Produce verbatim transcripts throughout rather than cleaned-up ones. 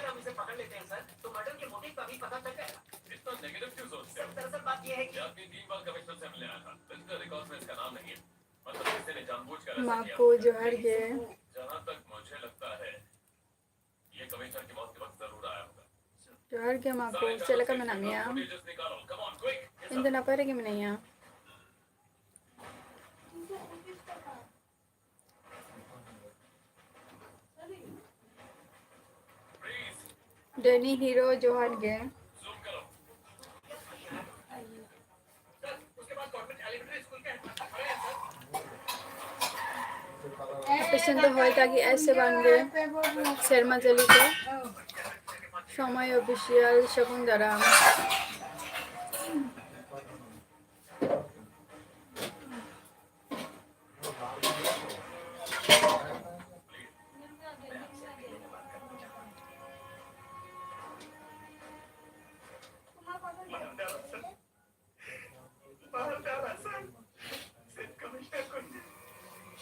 हम इसे पकड़ लेते हैं सर, तो मर्डर के मोटिव का भी पता चल जाएगा। इतना नेगेटिव क्यों सोचते हो? सर, दरअसल बात यह है कि आदमी तीन बार कमिश्नर से मिलने आया था। विजिटर रिकॉर्ड्स में इसका नाम नहीं है। मतलब, किसी ने जानबूझकर ऐसा किया। माँ को जोहार गे। जहाँ तक मुझे लगता है, ये कमिश्नर की मौत के वक्त जरूर आया होगा। जोहार गे माँ को, सारे चेक लगा में ना मिया। फुटेजेस निकालो। Come on, quick. इन दिन पर के में नहीं आ। डैनी हीरो जोहार गे। ᱟᱯᱮ ᱥᱮᱱ ᱫᱚ ᱦᱚᱭ ᱫᱟᱜᱮᱜᱼᱟᱭ ᱥᱮ ᱵᱟᱝ ᱜᱮ? ᱥᱮᱨᱢᱟ ᱡᱟᱹᱲᱤ ᱠᱚ᱾ ᱥᱚᱢᱚᱭ ᱚᱯᱷᱤᱥᱤᱭᱟᱞ ᱥᱟᱹᱜᱩᱱ ᱫᱟᱨᱟᱢ᱾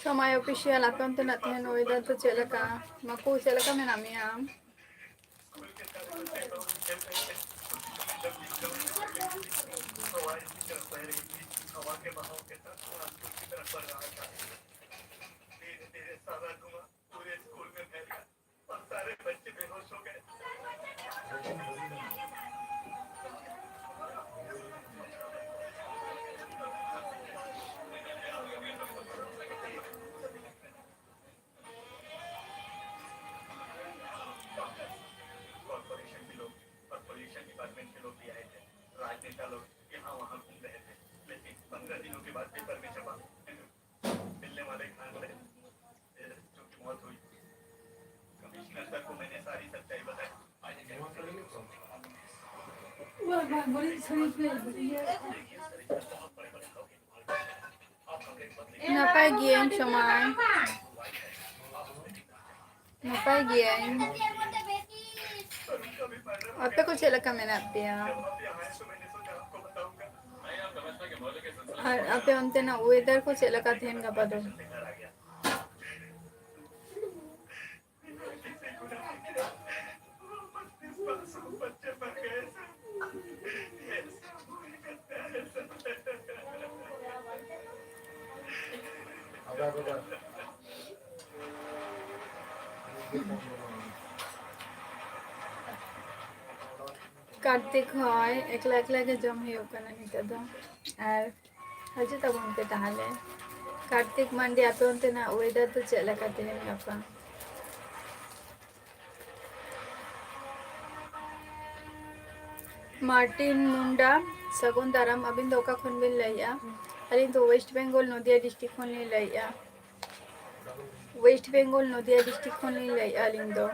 ᱥᱚᱢᱟᱭ ᱚᱯᱷᱤᱥᱤᱭᱟᱞ, ᱟᱯᱮ ᱚᱱᱛᱮᱱᱟᱜ ᱛᱮᱦᱮᱧ ᱚᱭᱮᱫᱟᱨ ᱫᱚ ᱪᱮᱫ ᱞᱮᱠᱟ? ᱢᱟᱠᱩ, ᱪᱮᱫ ᱞᱮᱠᱟ ᱢᱮᱱᱟᱜ ᱢᱮᱭᱟ ᱟᱢ? कॉरपोरेशन के लोग और पोल्यूशन डिपार्टमेंट के लोग भी आए थे। राजनेता लोग यहाँ वहाँ घूम रहे थे, लेकिन पंद्रह दिनों के बाद पेपर में छपा, मिलने वाले खान थे, जो की मौत हुई। कमिश्नर सर को मैंने सारी सच्चाई बताई। आज बड़ी शरीफ है। ᱱᱟᱯᱟᱭ ᱜᱤᱭᱟᱹᱧ ᱥᱚᱢᱟᱭ᱾ ᱱᱟᱯᱟᱭ ᱜᱤᱭᱟᱹᱧ᱾ ᱟᱯᱮ ᱠᱚ ᱪᱮᱫ ᱞᱮᱠᱟ ᱢᱮᱱᱟᱜ ᱯᱮᱭᱟ? ᱟᱨ ᱟᱯᱮ ᱚᱱᱛᱮᱱᱟᱜ ᱚᱭᱮᱫᱟᱨ ᱠᱚ ᱪᱮᱫ ᱞᱮᱠᱟ ᱛᱮᱦᱮᱧ ᱜᱟᱯᱟ ᱫᱚ? ᱠᱟᱨᱛᱤᱠ ᱦᱚᱸ ᱮᱠᱞᱟ ᱮᱠᱞᱟ ᱜᱮ ᱡᱚᱢ ᱦᱩᱭᱩᱜ ᱠᱟᱱᱟ ᱱᱤᱛᱚᱜ ᱫᱚ᱾ ᱟᱨ ᱦᱤᱡᱩᱜ ᱛᱟᱵᱚᱱ ᱯᱮ ᱛᱟᱦᱚᱞᱮ᱾ ᱠᱟᱨᱛᱤᱠ ᱢᱟᱱᱰᱤ, ᱟᱯᱮ ᱚᱱᱛᱮᱱᱟᱜ weather ᱫᱚ ᱪᱮᱫ ᱞᱮᱠᱟ ᱛᱮᱦᱮᱧ ᱜᱟᱯᱟ? ᱢᱟᱨᱴᱤᱱ ᱢᱩᱱᱰᱟ, ᱥᱟᱹᱜᱩᱱ ᱫᱟᱨᱟᱢ᱾ ᱟᱹᱵᱤᱱ ᱫᱚ ᱚᱠᱟ ᱠᱷᱚᱱ ᱵᱤᱱ ᱞᱟᱹᱭᱮᱜᱼᱟ? ᱟᱹᱞᱤᱧ ᱫᱚ West Bengal, ᱱᱚᱫᱤᱭᱟ district ᱠᱷᱚᱱ ᱞᱤᱧ ᱞᱟᱹᱭᱮᱜᱼᱟ᱾ West Bengal, ᱱᱚᱫᱤᱭᱟ district ᱠᱷᱚᱱ ᱞᱤᱧ ᱞᱟᱹᱭᱮᱜᱼᱟ ᱟᱹᱞᱤᱧ ᱫᱚ᱾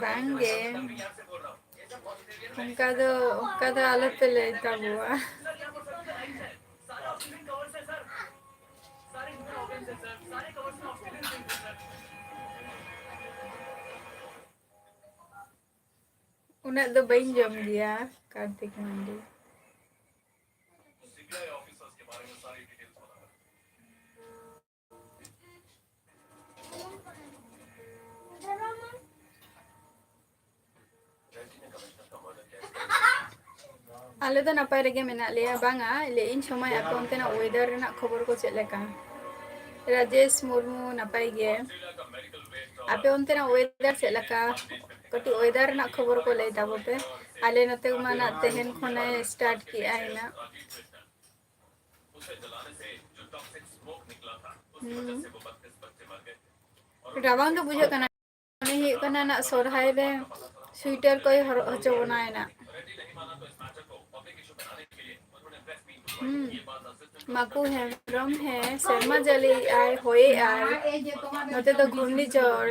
ᱵᱟᱝᱜᱮ, ᱚᱱᱠᱟ ᱫᱚ, ᱚᱱᱠᱟ ᱫᱚ ᱟᱞᱚᱯᱮ ᱞᱟᱹᱭ ᱛᱟᱵᱚᱣᱟ᱾ ᱩᱱᱟᱹᱜ ᱫᱚ ᱵᱟᱹᱧ ᱡᱚᱢ ᱜᱮᱭᱟ ᱠᱟᱨᱛᱤᱠ ᱢᱟᱱᱰᱤ᱾ ᱟᱞᱮ ᱫᱚ ᱱᱟᱯᱟᱭ ᱨᱮᱜᱮ ᱢᱮᱱᱟᱜ ᱞᱮᱭᱟ᱾ ᱵᱟᱝᱟ, ᱞᱟᱹᱭᱮᱫ ᱤᱧ ᱥᱚᱢᱟᱭ, ᱟᱯᱮ ᱚᱱᱛᱮᱱᱟᱜ weather ᱨᱮᱱᱟᱜ ᱠᱷᱚᱵᱚᱨ ᱠᱚ ᱪᱮᱫ ᱞᱮᱠᱟ? ᱨᱟᱡᱮᱥ ᱢᱩᱨᱢᱩ, ᱱᱟᱯᱟᱭ ᱜᱮ᱾ ᱟᱯᱮ ᱚᱱᱛᱮᱱᱟᱜ weather ᱪᱮᱫ ᱞᱮᱠᱟ? ᱠᱟᱹᱴᱤᱡ weather ᱨᱮᱱᱟᱜ ᱠᱷᱚᱵᱚᱨ ᱠᱚ ᱞᱟᱹᱭ ᱛᱟᱵᱚ ᱯᱮ᱾ ᱟᱞᱮ ᱱᱚᱛᱮ ᱢᱟ ᱱᱟᱜ ᱛᱮᱦᱮᱧ ᱠᱷᱚᱱᱮ start ᱠᱮᱜᱼᱟᱭ ᱱᱟᱜ᱾ ᱦᱩᱸ᱾ ᱨᱟᱵᱟᱝ ᱫᱚ ᱵᱩᱡᱷᱟᱹᱜ ᱠᱟᱱᱟ᱾ ᱢᱚᱱᱮ ᱦᱩᱭᱩᱜ ᱠᱟᱱᱟ ᱱᱟᱜ ᱥᱚᱨᱦᱟᱭ ᱨᱮ sweater ᱠᱚᱭ ᱦᱚᱨᱚᱜ ᱦᱚᱪᱚ ᱵᱚᱱᱟᱭ ᱱᱟᱜ᱾ ᱦᱩᱸ᱾ ᱢᱟᱠᱩ ᱦᱮᱢᱵᱨᱚᱢ, ᱦᱮᱸ, ᱥᱮᱨᱢᱟ ᱡᱟᱹᱲᱤᱭᱮᱜᱼᱟᱭ, ᱦᱚᱭᱮᱜᱼᱟᱭ᱾ ᱱᱚᱛᱮ ᱫᱚ ᱜᱷᱩᱨᱱᱤ ᱡᱷᱚᱲ,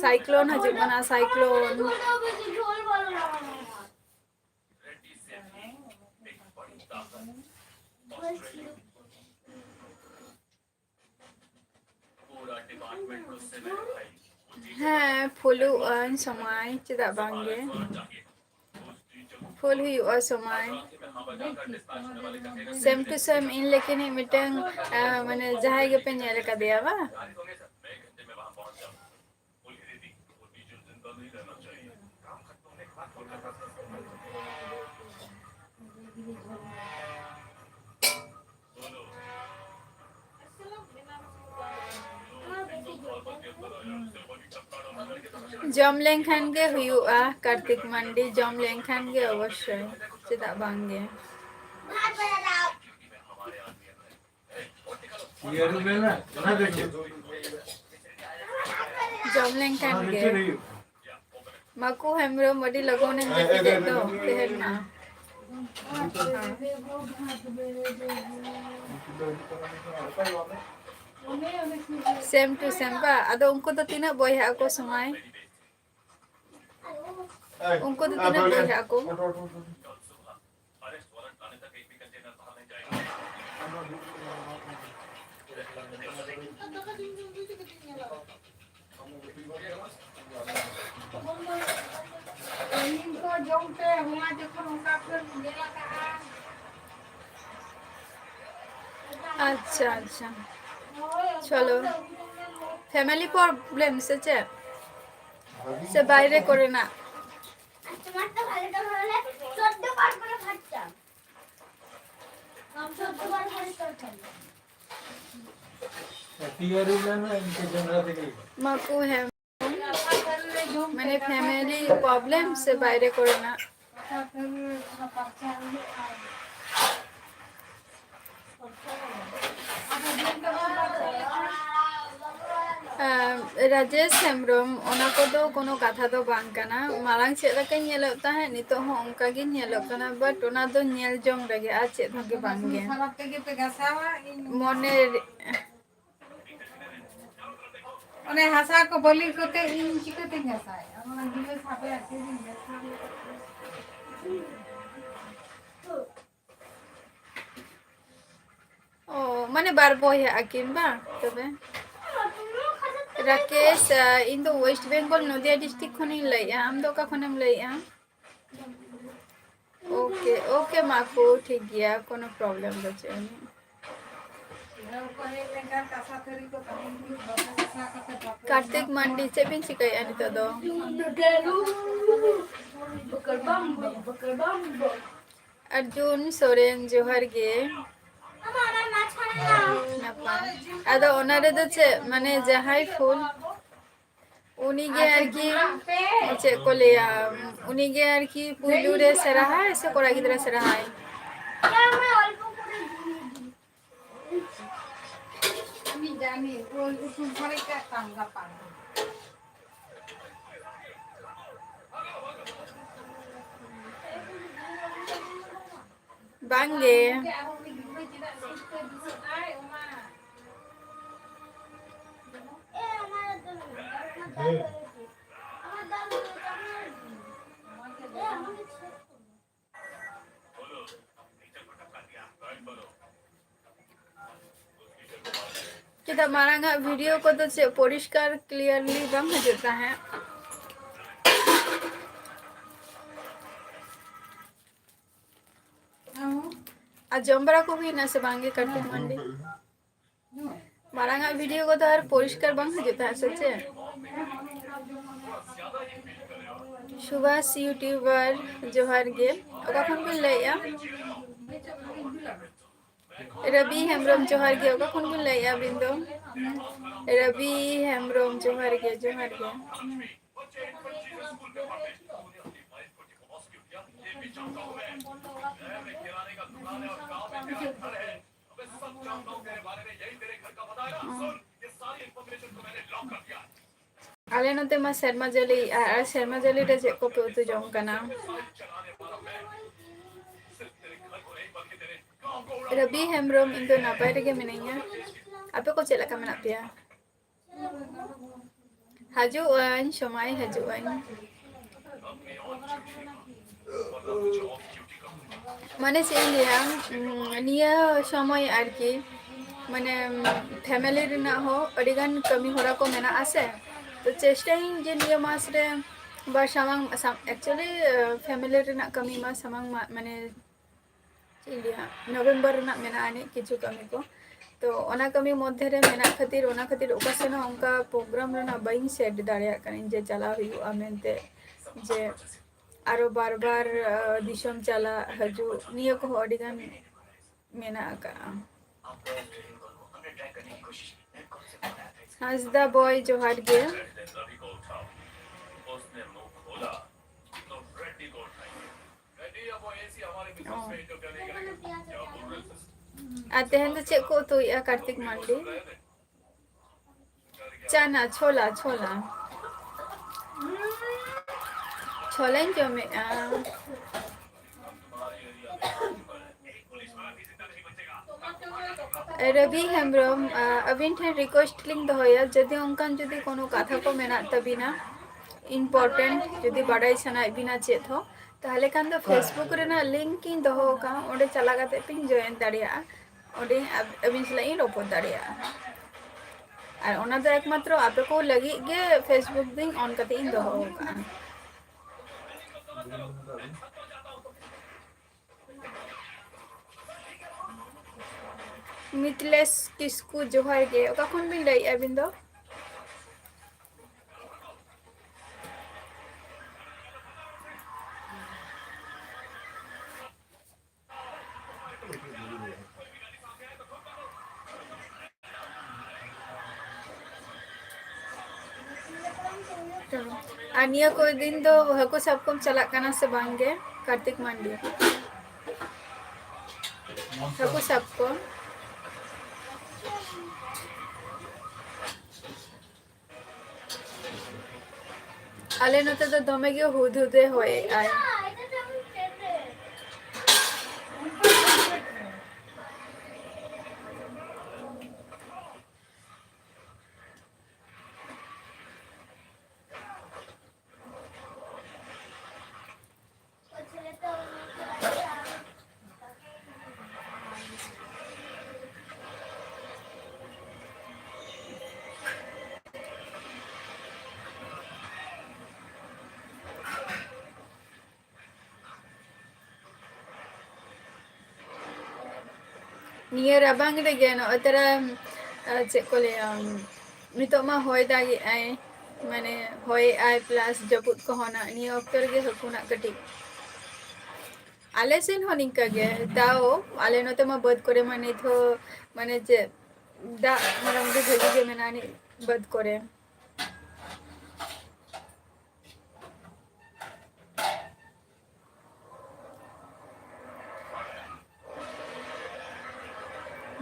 cyclone ᱦᱤᱡᱩᱜ ᱠᱟᱱᱟ, cyclone᱾ ᱦᱮᱸ, ᱯᱷᱩᱞᱩᱜ ᱟᱹᱧ ᱥᱚᱢᱚᱭ, ᱪᱮᱫᱟᱜ ᱵᱟᱝ ᱜᱮ? ᱯᱷᱩᱞ ᱦᱩᱭᱩᱜᱼᱟ ᱥᱚᱢᱚᱭ᱾ Same to same ᱤᱧ ᱞᱮᱠᱟᱱᱤᱡ ᱢᱤᱫᱴᱟᱝ, ᱟᱸ, ᱢᱟᱱᱮ, ᱡᱟᱦᱟᱸᱭ ᱜᱮᱯᱮ ᱧᱮᱞ ᱟᱠᱟᱫᱮᱭᱟ ᱵᱟᱝ? ᱡᱚᱢ ᱞᱮᱱᱠᱷᱟᱱ ᱜᱮ ᱦᱩᱭᱩᱜᱼᱟ, ᱠᱟᱨᱛᱤᱠ ᱢᱟᱱᱰᱤ, ᱡᱚᱢ ᱞᱮᱱᱠᱷᱟᱱ ᱜᱮ ᱚᱵᱚᱥᱥᱳᱭ, ᱪᱮᱫᱟᱜ ᱵᱟᱝ ᱜᱮ᱾ ᱡᱚᱢ ᱞᱮᱱᱠᱷᱟᱱ ᱜᱮ᱾ ᱢᱟᱠᱩ ᱦᱮᱢᱵᱨᱚᱢ, ᱟᱹᱰᱤ ᱞᱚᱜᱚᱱᱮᱢ ᱡᱟᱹᱯᱤᱫᱮᱫ ᱫᱚ ᱛᱮᱦᱮᱧ ᱢᱟ᱾ ᱥᱮᱢ ᱴᱩ ᱥᱮᱢ ᱵᱟ? ᱟᱫᱚ ᱩᱱᱠᱩ ᱫᱚ ᱛᱤᱱᱟᱹᱜ ᱵᱚᱭᱦᱟᱜ ᱟᱠᱚ ᱥᱚᱢᱟᱭ? ᱩᱱᱠᱩ ᱫᱚ ᱛᱤᱱᱟᱹᱜ ᱵᱚᱭᱦᱟᱜ ᱟᱠᱚ? ᱟᱪᱪᱷᱟ, ᱟᱪᱪᱷᱟ᱾ ᱪᱚᱞᱚ, family problem ᱥᱮ ᱪᱮᱫ? ᱥᱮ ᱵᱟᱭᱨᱮ ᱠᱚᱨᱮᱱᱟᱜ? তোমার তো ভালো তো ভালো লাগে, চোদ্দ বার করে ভাত চাও। চোদ্দ বার করে তরকারি। ᱢᱟᱠᱩ ᱦᱮᱢ, ᱢᱟᱱᱮ family problem ᱥᱮ ᱵᱟᱭᱨᱮ ᱠᱚᱨᱮᱱᱟᱜ? ᱟᱢ, ᱨᱟᱡᱮᱥ ᱦᱮᱢᱵᱨᱚᱢ, ᱚᱱᱟ ᱠᱚᱫᱚ ᱠᱳᱱᱳ ᱠᱟᱛᱷᱟ ᱫᱚ ᱵᱟᱝ ᱠᱟᱱᱟ᱾ ᱢᱟᱲᱟᱝ ᱪᱮᱫ ᱞᱮᱠᱟᱧ ᱧᱮᱞᱚᱜ ᱛᱟᱦᱮᱸᱫ, ᱱᱤᱛᱚᱜ ᱦᱚᱸ ᱚᱱᱠᱟ ᱜᱤᱧ ᱧᱮᱞᱚᱜ ᱠᱟᱱᱟ, but ᱚᱱᱟ ᱫᱚ ᱧᱮᱞ ᱡᱚᱝ ᱨᱮᱜᱮ, ᱟᱨ ᱪᱮᱫ ᱦᱚᱸ ᱜᱮ ᱵᱟᱝ ᱜᱮ᱾ ᱥᱟᱨᱟᱯ ᱛᱮᱜᱮ ᱯᱮ ᱜᱷᱟᱥᱟᱣᱟ, ᱤᱧ ᱢᱚᱱᱮ ᱨᱮ ᱚᱱᱮ ᱦᱟᱥᱟ ᱠᱚ ᱵᱟᱹᱞᱤ ᱠᱚᱛᱮ ᱤᱧ ᱪᱤᱠᱟᱹᱛᱮᱧ ᱜᱷᱟᱥᱟᱣᱮᱫᱼᱟ? ᱚᱱᱟ ᱜᱤᱞᱟᱹᱥ ᱦᱟᱯᱮ ᱟᱨ ᱛᱤᱨᱤᱧ ᱜᱷᱟᱥᱟᱣ᱾ ᱚ, ᱢᱟᱱᱮ ᱵᱟᱨ ᱵᱚᱭᱦᱟ ᱟᱹᱠᱤᱱ ᱵᱟᱝ? ᱛᱚᱵᱮ ᱨᱟᱠᱮᱥ, ᱟ, ᱤᱧ ᱫᱚ West Bengal, ᱱᱚᱫᱤᱭᱟ district ᱠᱷᱚᱱᱤᱧ ᱞᱟᱹᱭᱮᱜᱼᱟ᱾ ᱟᱢ ᱫᱚ ᱚᱠᱟ ᱠᱷᱚᱱᱮᱢ ᱞᱟᱹᱭᱮᱜᱼᱟ? Okay, okay, ᱢᱟᱠᱩ, ᱴᱷᱤᱠ ᱜᱮᱭᱟ, ᱠᱳᱱᱳ problem ᱵᱟᱹᱪᱩᱜ ᱟᱹᱱᱤᱡ᱾ ᱠᱟᱨᱛᱤᱠ ᱢᱟᱱᱰᱤ, ᱪᱮᱫ ᱵᱤᱱ ᱪᱤᱠᱟᱹᱭᱮᱫᱼᱟ ᱱᱤᱛᱚᱜ ᱫᱚ? ᱟᱨᱡᱩᱱ ᱥᱚᱨᱮᱱ, ᱡᱚᱦᱟᱨ ᱜᱮ᱾ ᱱᱟᱯᱟᱭ᱾ ᱟᱫᱚ ᱚᱱᱟ ᱨᱮᱫᱚ ᱪᱮᱫ, ᱢᱟᱱᱮ, ᱡᱟᱦᱟᱸᱭ ᱯᱷᱩᱞ, ᱩᱱᱤᱜᱮ ᱟᱨᱠᱤ, ᱪᱮᱫ ᱠᱚ ᱞᱟᱹᱭᱟ, ᱩᱱᱤᱜᱮ ᱟᱨᱠᱤ ᱯᱩᱭᱞᱩ ᱨᱮ ᱥᱮᱨᱟᱦᱟᱭ ᱥᱮ ᱠᱚᱲᱟ ᱜᱤᱫᱽᱨᱟᱹ ᱥᱮᱨᱟᱦᱟᱭ? ᱵᱟᱝᱜᱮ᱾ ᱪᱮᱫᱟᱜ ᱢᱟᱲᱟᱝ ᱟᱜ ᱵᱷᱤᱰᱤᱭᱳ ᱠᱚᱫᱚ ᱪᱮᱫ ᱯᱚᱨᱤᱥᱠᱟᱨ ᱠᱞᱤᱭᱟᱨᱞᱤ ᱵᱟᱝ ᱦᱤᱡᱩᱜ ᱛᱟᱦᱮᱸᱫ? ᱟᱨ ᱡᱚᱢ ᱵᱟᱲᱟ ᱠᱚ ᱦᱩᱭᱱᱟ ᱥᱮ ᱵᱟᱝᱜᱮ ᱠᱟᱹᱴᱤᱡ ᱢᱟᱹᱱᱰᱤ? ᱢᱟᱲᱟᱝ ᱟᱜ ᱵᱷᱤᱰᱤᱭᱳ ᱠᱚᱫᱚ ᱟᱨ ᱯᱚᱨᱤᱥᱠᱟᱨ ᱵᱟᱝ ᱦᱤᱡᱩᱜ ᱛᱟᱦᱮᱸᱫ ᱥᱮ ᱪᱮᱫ? ᱥᱩᱵᱷᱟᱥ ᱤᱭᱩᱴᱤᱭᱩᱵᱟᱨ, ᱡᱚᱦᱟᱨ ᱜᱮ᱾ ᱚᱠᱟ ᱠᱷᱚᱱ ᱵᱤᱱ ᱞᱟᱹᱭᱮᱫᱼᱟ? ᱨᱚᱵᱤ ᱦᱮᱢᱵᱨᱚᱢ, ᱡᱚᱦᱟᱨ ᱜᱮ᱾ ᱚᱠᱟ ᱠᱷᱚᱱ ᱵᱤᱱ ᱞᱟᱹᱭᱮᱫᱼᱟ ᱟᱹᱵᱤᱱ ᱫᱚ? ᱨᱚᱵᱤ ᱦᱮᱢᱵᱨᱚᱢ, ᱡᱚᱦᱟᱨ ᱜᱮ, ᱡᱚᱦᱟᱨ ᱜᱮ᱾ ᱟᱞᱮ ᱱᱚᱛᱮ ᱢᱟ ᱥᱮᱨᱢᱟ ᱡᱟᱹᱲᱤ, ᱟᱨ, ᱟᱨ ᱥᱮᱨᱢᱟ ᱡᱟᱹᱲᱤ ᱨᱮ ᱪᱮᱫ ᱠᱚᱯᱮ ᱩᱛᱩ ᱡᱚᱢ ᱠᱟᱱᱟ? ᱨᱚᱵᱤ ᱦᱮᱢᱵᱨᱚᱢ, ᱤᱧ ᱫᱚ ᱱᱟᱯᱟᱭ ᱨᱮᱜᱮ ᱢᱤᱱᱟᱹᱧᱟ᱾ ᱟᱯᱮ ᱠᱚ ᱪᱮᱫ ᱞᱮᱠᱟ ᱢᱮᱱᱟᱜ ᱯᱮᱭᱟ? ᱦᱤᱡᱩᱜ ᱟᱹᱧ, ᱥᱚᱢᱚᱭ ᱦᱤᱡᱩᱜ ᱟᱹᱧ᱾ ᱢᱟᱱᱮ ᱪᱮᱫ ᱤᱧ ᱞᱟᱹᱭᱟ, ᱩᱸ, ᱱᱤᱭᱟᱹ ᱥᱚᱢᱚᱭ ᱟᱨᱠᱤ, ᱢᱟᱱᱮ, ᱯᱷᱮᱢᱮᱞᱤ ᱨᱮᱱᱟᱜ ᱦᱚᱸ ᱟᱹᱰᱤᱜᱟᱱ ᱠᱟᱹᱢᱤ ᱦᱚᱨᱟ ᱠᱚ ᱢᱮᱱᱟᱜᱼᱟ ᱥᱮ, ᱛᱚ ᱪᱮᱥᱴᱟᱭᱟᱹᱧ ᱡᱮ ᱱᱤᱭᱟᱹ ᱢᱟᱥ ᱨᱮ ᱵᱟ ᱥᱟᱢᱟᱝ, ᱥᱟᱢ-, actually, ᱯᱷᱮᱢᱮᱞᱤ ᱨᱮᱱᱟᱜ ᱠᱟᱹᱢᱤ ᱢᱟ ᱥᱟᱢᱟᱝ ᱢᱟ, ᱢᱟᱱᱮ, ᱪᱮᱫ ᱤᱧ ᱞᱟᱹᱭᱟ, ᱱᱚᱵᱷᱮᱢᱵᱚᱨ ᱨᱮᱱᱟᱜ ᱢᱮᱱᱟᱜᱼᱟ ᱟᱹᱱᱤᱡ ᱠᱤᱪᱷᱩ ᱠᱟᱹᱢᱤ ᱠᱚ, ᱛᱚ ᱚᱱᱟ ᱠᱟᱹᱢᱤ ᱢᱚᱫᱽᱫᱷᱮ ᱨᱮ ᱢᱮᱱᱟᱜ ᱠᱷᱟᱹᱛᱤᱨ, ᱚᱱᱟ ᱠᱷᱟᱹᱛᱤᱨ ᱚᱠᱟ ᱥᱮᱱ ᱦᱚᱸ ᱚᱱᱠᱟ ᱯᱨᱳᱜᱨᱟᱢ ᱨᱮᱱᱟᱜ ᱵᱟᱹᱧ ᱥᱮᱴ ᱫᱟᱲᱮᱭᱟᱜ ᱠᱟᱱᱟ ᱡᱮ ᱪᱟᱞᱟᱣ ᱦᱩᱭᱩᱜᱼᱟ ᱢᱮᱱᱛᱮ, ᱡᱮ ᱟᱨᱚ ᱵᱟᱨ ᱵᱟᱨ, ᱟᱸ, ᱫᱤᱥᱚᱢ ᱪᱟᱞᱟᱜ ᱦᱤᱡᱩᱜ, ᱱᱤᱭᱟᱹ ᱠᱚᱦᱚᱸ ᱟᱹᱰᱤ ᱜᱟᱱ ᱢᱮᱱᱟᱜ ᱟᱠᱟᱜᱼᱟ᱾ ᱦᱟᱸᱥᱫᱟ ᱵᱚᱭ, ᱡᱚᱦᱟᱨ ᱜᱮ᱾ ᱚ᱾ ᱟᱨ ᱛᱮᱦᱮᱧ ᱫᱚ ᱪᱮᱫ ᱠᱚ ᱩᱛᱩᱭᱮᱫᱼᱟ ᱠᱟᱨᱛᱤᱠ ᱢᱟᱱᱰᱤ? ᱪᱟᱱᱟ, ᱪᱷᱳᱞᱟ, ᱪᱷᱳᱞᱟ᱾ ᱪᱷᱳᱞᱟᱧ ᱡᱚᱢᱮᱫᱼᱟ᱾ ᱨᱚᱵᱤ ᱦᱮᱢᱵᱨᱚᱢ, ᱟ, ᱟᱹᱵᱤᱱ ᱴᱷᱮᱱ ᱨᱤᱠᱩᱭᱮᱥᱴ ᱞᱤᱧ ᱫᱚᱦᱚᱭᱟ, ᱡᱩᱫᱤ ᱚᱱᱠᱟᱱ ᱡᱩᱫᱤ ᱠᱳᱱᱳ ᱠᱟᱛᱷᱟ ᱠᱚ ᱢᱮᱱᱟᱜ ᱛᱟᱹᱵᱤᱱᱟ, ᱤᱢᱯᱚᱨᱴᱮᱱᱴ, ᱡᱩᱫᱤ ᱵᱟᱰᱟᱭ ᱥᱟᱱᱟᱭᱮᱫ ᱵᱤᱱᱟ ᱪᱮᱫ ᱦᱚᱸ, ᱛᱟᱦᱚᱞᱮ ᱠᱷᱟᱱ ᱫᱚ Facebook ᱨᱮᱱᱟᱜ ᱞᱤᱝᱠ ᱤᱧ ᱫᱚᱦᱚ ᱟᱠᱟᱫᱼᱟ, ᱚᱸᱰᱮ ᱪᱟᱞᱟᱣ ᱠᱟᱛᱮ ᱯᱮ ᱡᱚᱭᱮᱱ ᱫᱟᱲᱮᱭᱟᱜᱼᱟ᱾ ᱚᱸᱰᱮ ᱟᱵ-, ᱟᱹᱵᱤᱱ ᱥᱟᱞᱟᱜ ᱤᱧ ᱨᱚᱯᱚᱲ ᱫᱟᱲᱮᱭᱟᱜᱼᱟ᱾ ᱟᱨ ᱚᱱᱟ ᱫᱚ ᱮᱠᱢᱟᱛᱨᱚ ᱟᱯᱮ ᱠᱚ ᱞᱟᱹᱜᱤᱫ ᱜᱮ Facebook ᱫᱚᱧ ᱚᱱ ᱠᱟᱛᱮ ᱤᱧ ᱫᱚᱦᱚ ᱟᱠᱟᱫᱼᱟ᱾ ᱢᱤᱛᱞᱮᱥ ᱠᱤᱥᱠᱩ, ᱡᱚᱦᱟᱨ ᱜᱮ᱾ ᱚᱠᱟ ᱠᱷᱚᱱ ᱵᱤᱱ ᱞᱟᱹᱭᱮᱫᱼᱟ ᱟᱹᱵᱤᱱ ᱫᱚ? ᱟᱨ ᱱᱤᱭᱟᱹ ᱠᱚ ᱫᱤᱱ ᱫᱚ ᱦᱟᱹᱠᱩ ᱥᱟᱵ ᱠᱚᱢ ᱪᱟᱞᱟᱜ ᱠᱟᱱᱟ ᱥᱮ ᱵᱟᱝ ᱜᱮ, ᱠᱟᱨᱛᱤᱠ ᱢᱟᱱᱰᱤ? ᱦᱟᱹᱠᱩ ᱥᱟᱵ ᱠᱚ᱾ ᱟᱞᱮ ᱱᱚᱛᱮ ᱫᱚ ᱫᱚᱢᱮ ᱜᱮ ᱦᱩᱫᱦᱩᱫᱮ ᱦᱚᱭᱮᱜᱼᱟᱭ᱾ ᱱᱤᱭᱟᱹ ᱨᱟᱵᱟᱝ ᱨᱮᱜᱮ ᱱᱚᱜᱼᱚᱭ ᱛᱟᱨᱟ, ᱟᱨ ᱪᱮᱫ ᱠᱚ ᱞᱟᱹᱭᱟ, ᱱᱤᱛᱚᱜ ᱢᱟ ᱦᱚᱭ ᱫᱟᱜᱮᱜᱼᱟᱭ, ᱢᱟᱱᱮ ᱦᱚᱭᱮᱜᱼᱟᱭ plus ᱡᱟᱹᱯᱩᱫ ᱠᱚᱦᱚᱸ ᱱᱟᱜ ᱱᱤᱭᱟᱹ ᱚᱠᱛᱚ ᱨᱮᱜᱮ ᱦᱟᱹᱠᱩ ᱱᱟᱜ ᱠᱟᱹᱴᱤᱡ᱾ ᱟᱞᱮ ᱥᱮᱱ ᱦᱚᱸ ᱱᱤᱝᱠᱟᱹ ᱜᱮ, ᱛᱟᱣ ᱟᱞᱮ ᱱᱚᱛᱮ ᱢᱟ ᱵᱟᱹᱫᱽ ᱠᱚᱨᱮ ᱢᱟ ᱱᱤᱛ ᱦᱚᱸ ᱢᱟᱱᱮ ᱪᱮᱫ ᱫᱟᱜ ᱢᱚᱴᱟᱢᱩᱴᱤ ᱵᱷᱟᱹᱜᱤ ᱜᱮ ᱢᱮᱱᱟᱜᱼᱟ ᱱᱤᱡ ᱵᱟᱹᱫᱽ ᱠᱚᱨᱮ᱾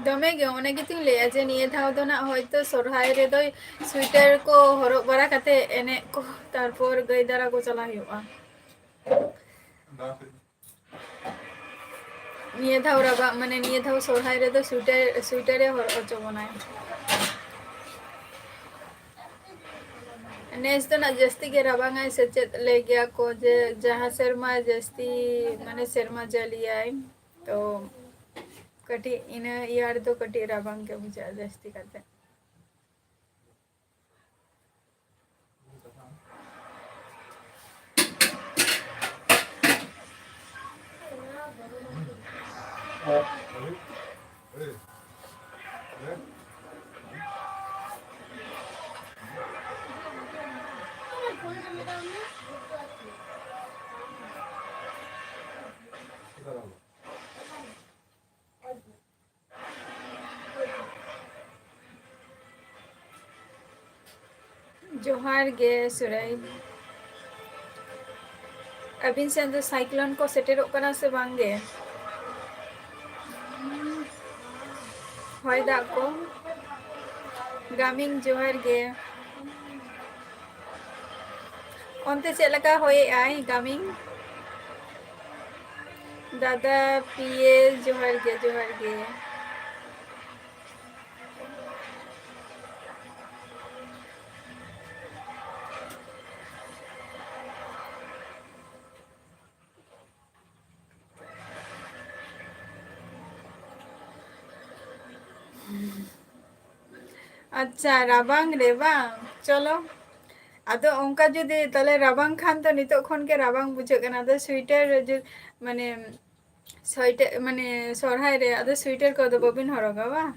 ᱫᱚᱢᱮ ᱜᱮ, ᱚᱱᱮ ᱜᱮᱛᱚᱧ ᱞᱟᱹᱭᱟ ᱡᱮ ᱱᱤᱭᱟᱹ ᱫᱷᱟᱣ ᱫᱚ ᱱᱟᱜ ᱦᱚᱭᱛᱳ ᱥᱚᱨᱦᱟᱭ ᱨᱮᱫᱚ ᱥᱩᱭᱮᱴᱟᱨ ᱠᱚ ᱦᱚᱨᱚᱜ ᱵᱟᱲᱟ ᱠᱟᱛᱮ ᱮᱱᱮᱡ ᱠᱚ, ᱛᱟᱨᱯᱚᱨ ᱜᱟᱹᱭ ᱫᱟᱨᱟ ᱠᱚ ᱪᱟᱞᱟᱜ ᱦᱩᱭᱩᱜᱼᱟ᱾ ᱱᱤᱭᱟᱹ ᱫᱷᱟᱣ ᱨᱟᱵᱟᱝ, ᱢᱟᱱᱮ ᱱᱤᱭᱟᱹ ᱫᱷᱟᱣ ᱥᱚᱨᱦᱟᱭ ᱨᱮᱫᱚ ᱥᱩᱭᱮᱴᱟᱨ, ᱥᱩᱭᱮᱴᱟᱨᱮ ᱦᱚᱨᱚᱜ ᱦᱚᱪᱚ ᱵᱚᱱᱟᱭ᱾ ᱱᱮᱥ ᱫᱚ ᱱᱟᱜ ᱡᱟᱹᱥᱛᱤ ᱜᱮ ᱨᱟᱵᱟᱝᱟᱭ ᱥᱮ ᱪᱮᱫ ᱞᱟᱹᱭ ᱜᱮᱭᱟ ᱠᱚ ᱡᱮ ᱡᱟᱦᱟᱸ ᱥᱮᱨᱢᱟ ᱡᱟᱹᱥᱛᱤ, ᱢᱟᱱᱮ ᱥᱮᱨᱢᱟ ᱡᱟᱹᱞᱤᱭᱟᱭ, ᱛᱚ ᱠᱟᱹᱴᱤᱡ ᱤᱱᱟᱹ ᱤᱭᱟᱨ ᱫᱚ ᱠᱟᱹᱴᱤᱡ ᱨᱟᱵᱟᱝ ᱜᱮ ᱵᱩᱡᱷᱟᱹᱜᱼᱟ ᱡᱟᱹᱥᱛᱤ ᱠᱟᱛᱮ᱾ ᱡᱚᱦᱟᱨ ᱜᱮ ᱥᱩᱨᱟᱹᱭ᱾ ᱟᱹᱵᱤᱱ ᱥᱮᱱ ᱫᱚ cyclone ᱠᱚ ᱥᱮᱴᱮᱨᱚᱜ ᱠᱟᱱᱟ ᱥᱮ ᱵᱟᱝ ᱜᱮ? ᱦᱚᱭ ᱫᱟᱜ ᱠᱚ? ᱜᱟᱢᱤᱱ ᱡᱚᱦᱟᱨ ᱜᱮ᱾ ᱚᱱᱛᱮ ᱪᱮᱫ ᱞᱮᱠᱟ ᱦᱚᱭᱮᱜᱼᱟᱭ ᱜᱟᱢᱤᱱ? ᱫᱟᱫᱟ ᱯᱤᱭᱮ ᱡᱚᱦᱟᱨ ᱜᱮ, ᱡᱚᱦᱟᱨ ᱜᱮ᱾ ᱟᱪᱪᱷᱟ, ᱨᱟᱵᱟᱝ ᱨᱮ ᱵᱟᱝ? ᱪᱚᱞᱚ, ᱟᱫᱚ ᱚᱱᱠᱟ ᱡᱩᱫᱤ ᱛᱟᱦᱞᱮ ᱨᱟᱵᱟᱝ ᱠᱷᱟᱱ ᱫᱚ ᱱᱤᱛᱚᱜ ᱠᱷᱚᱱ ᱜᱮ ᱨᱟᱵᱟᱝ ᱵᱩᱡᱷᱟᱹᱜ ᱠᱟᱱᱟ, ᱟᱫᱚ ᱥᱩᱭᱮᱴᱟᱨ ᱡᱩ-, ᱢᱟᱱᱮ ᱥᱚᱭᱴᱮ-, ᱢᱟᱱᱮ ᱥᱚᱨᱦᱟᱭ ᱨᱮ ᱟᱫᱚ ᱥᱩᱭᱮᱴᱟᱨ ᱠᱚᱫᱚ ᱵᱟᱵᱤᱱ ᱦᱚᱨᱚᱜᱟ ᱵᱟᱝ?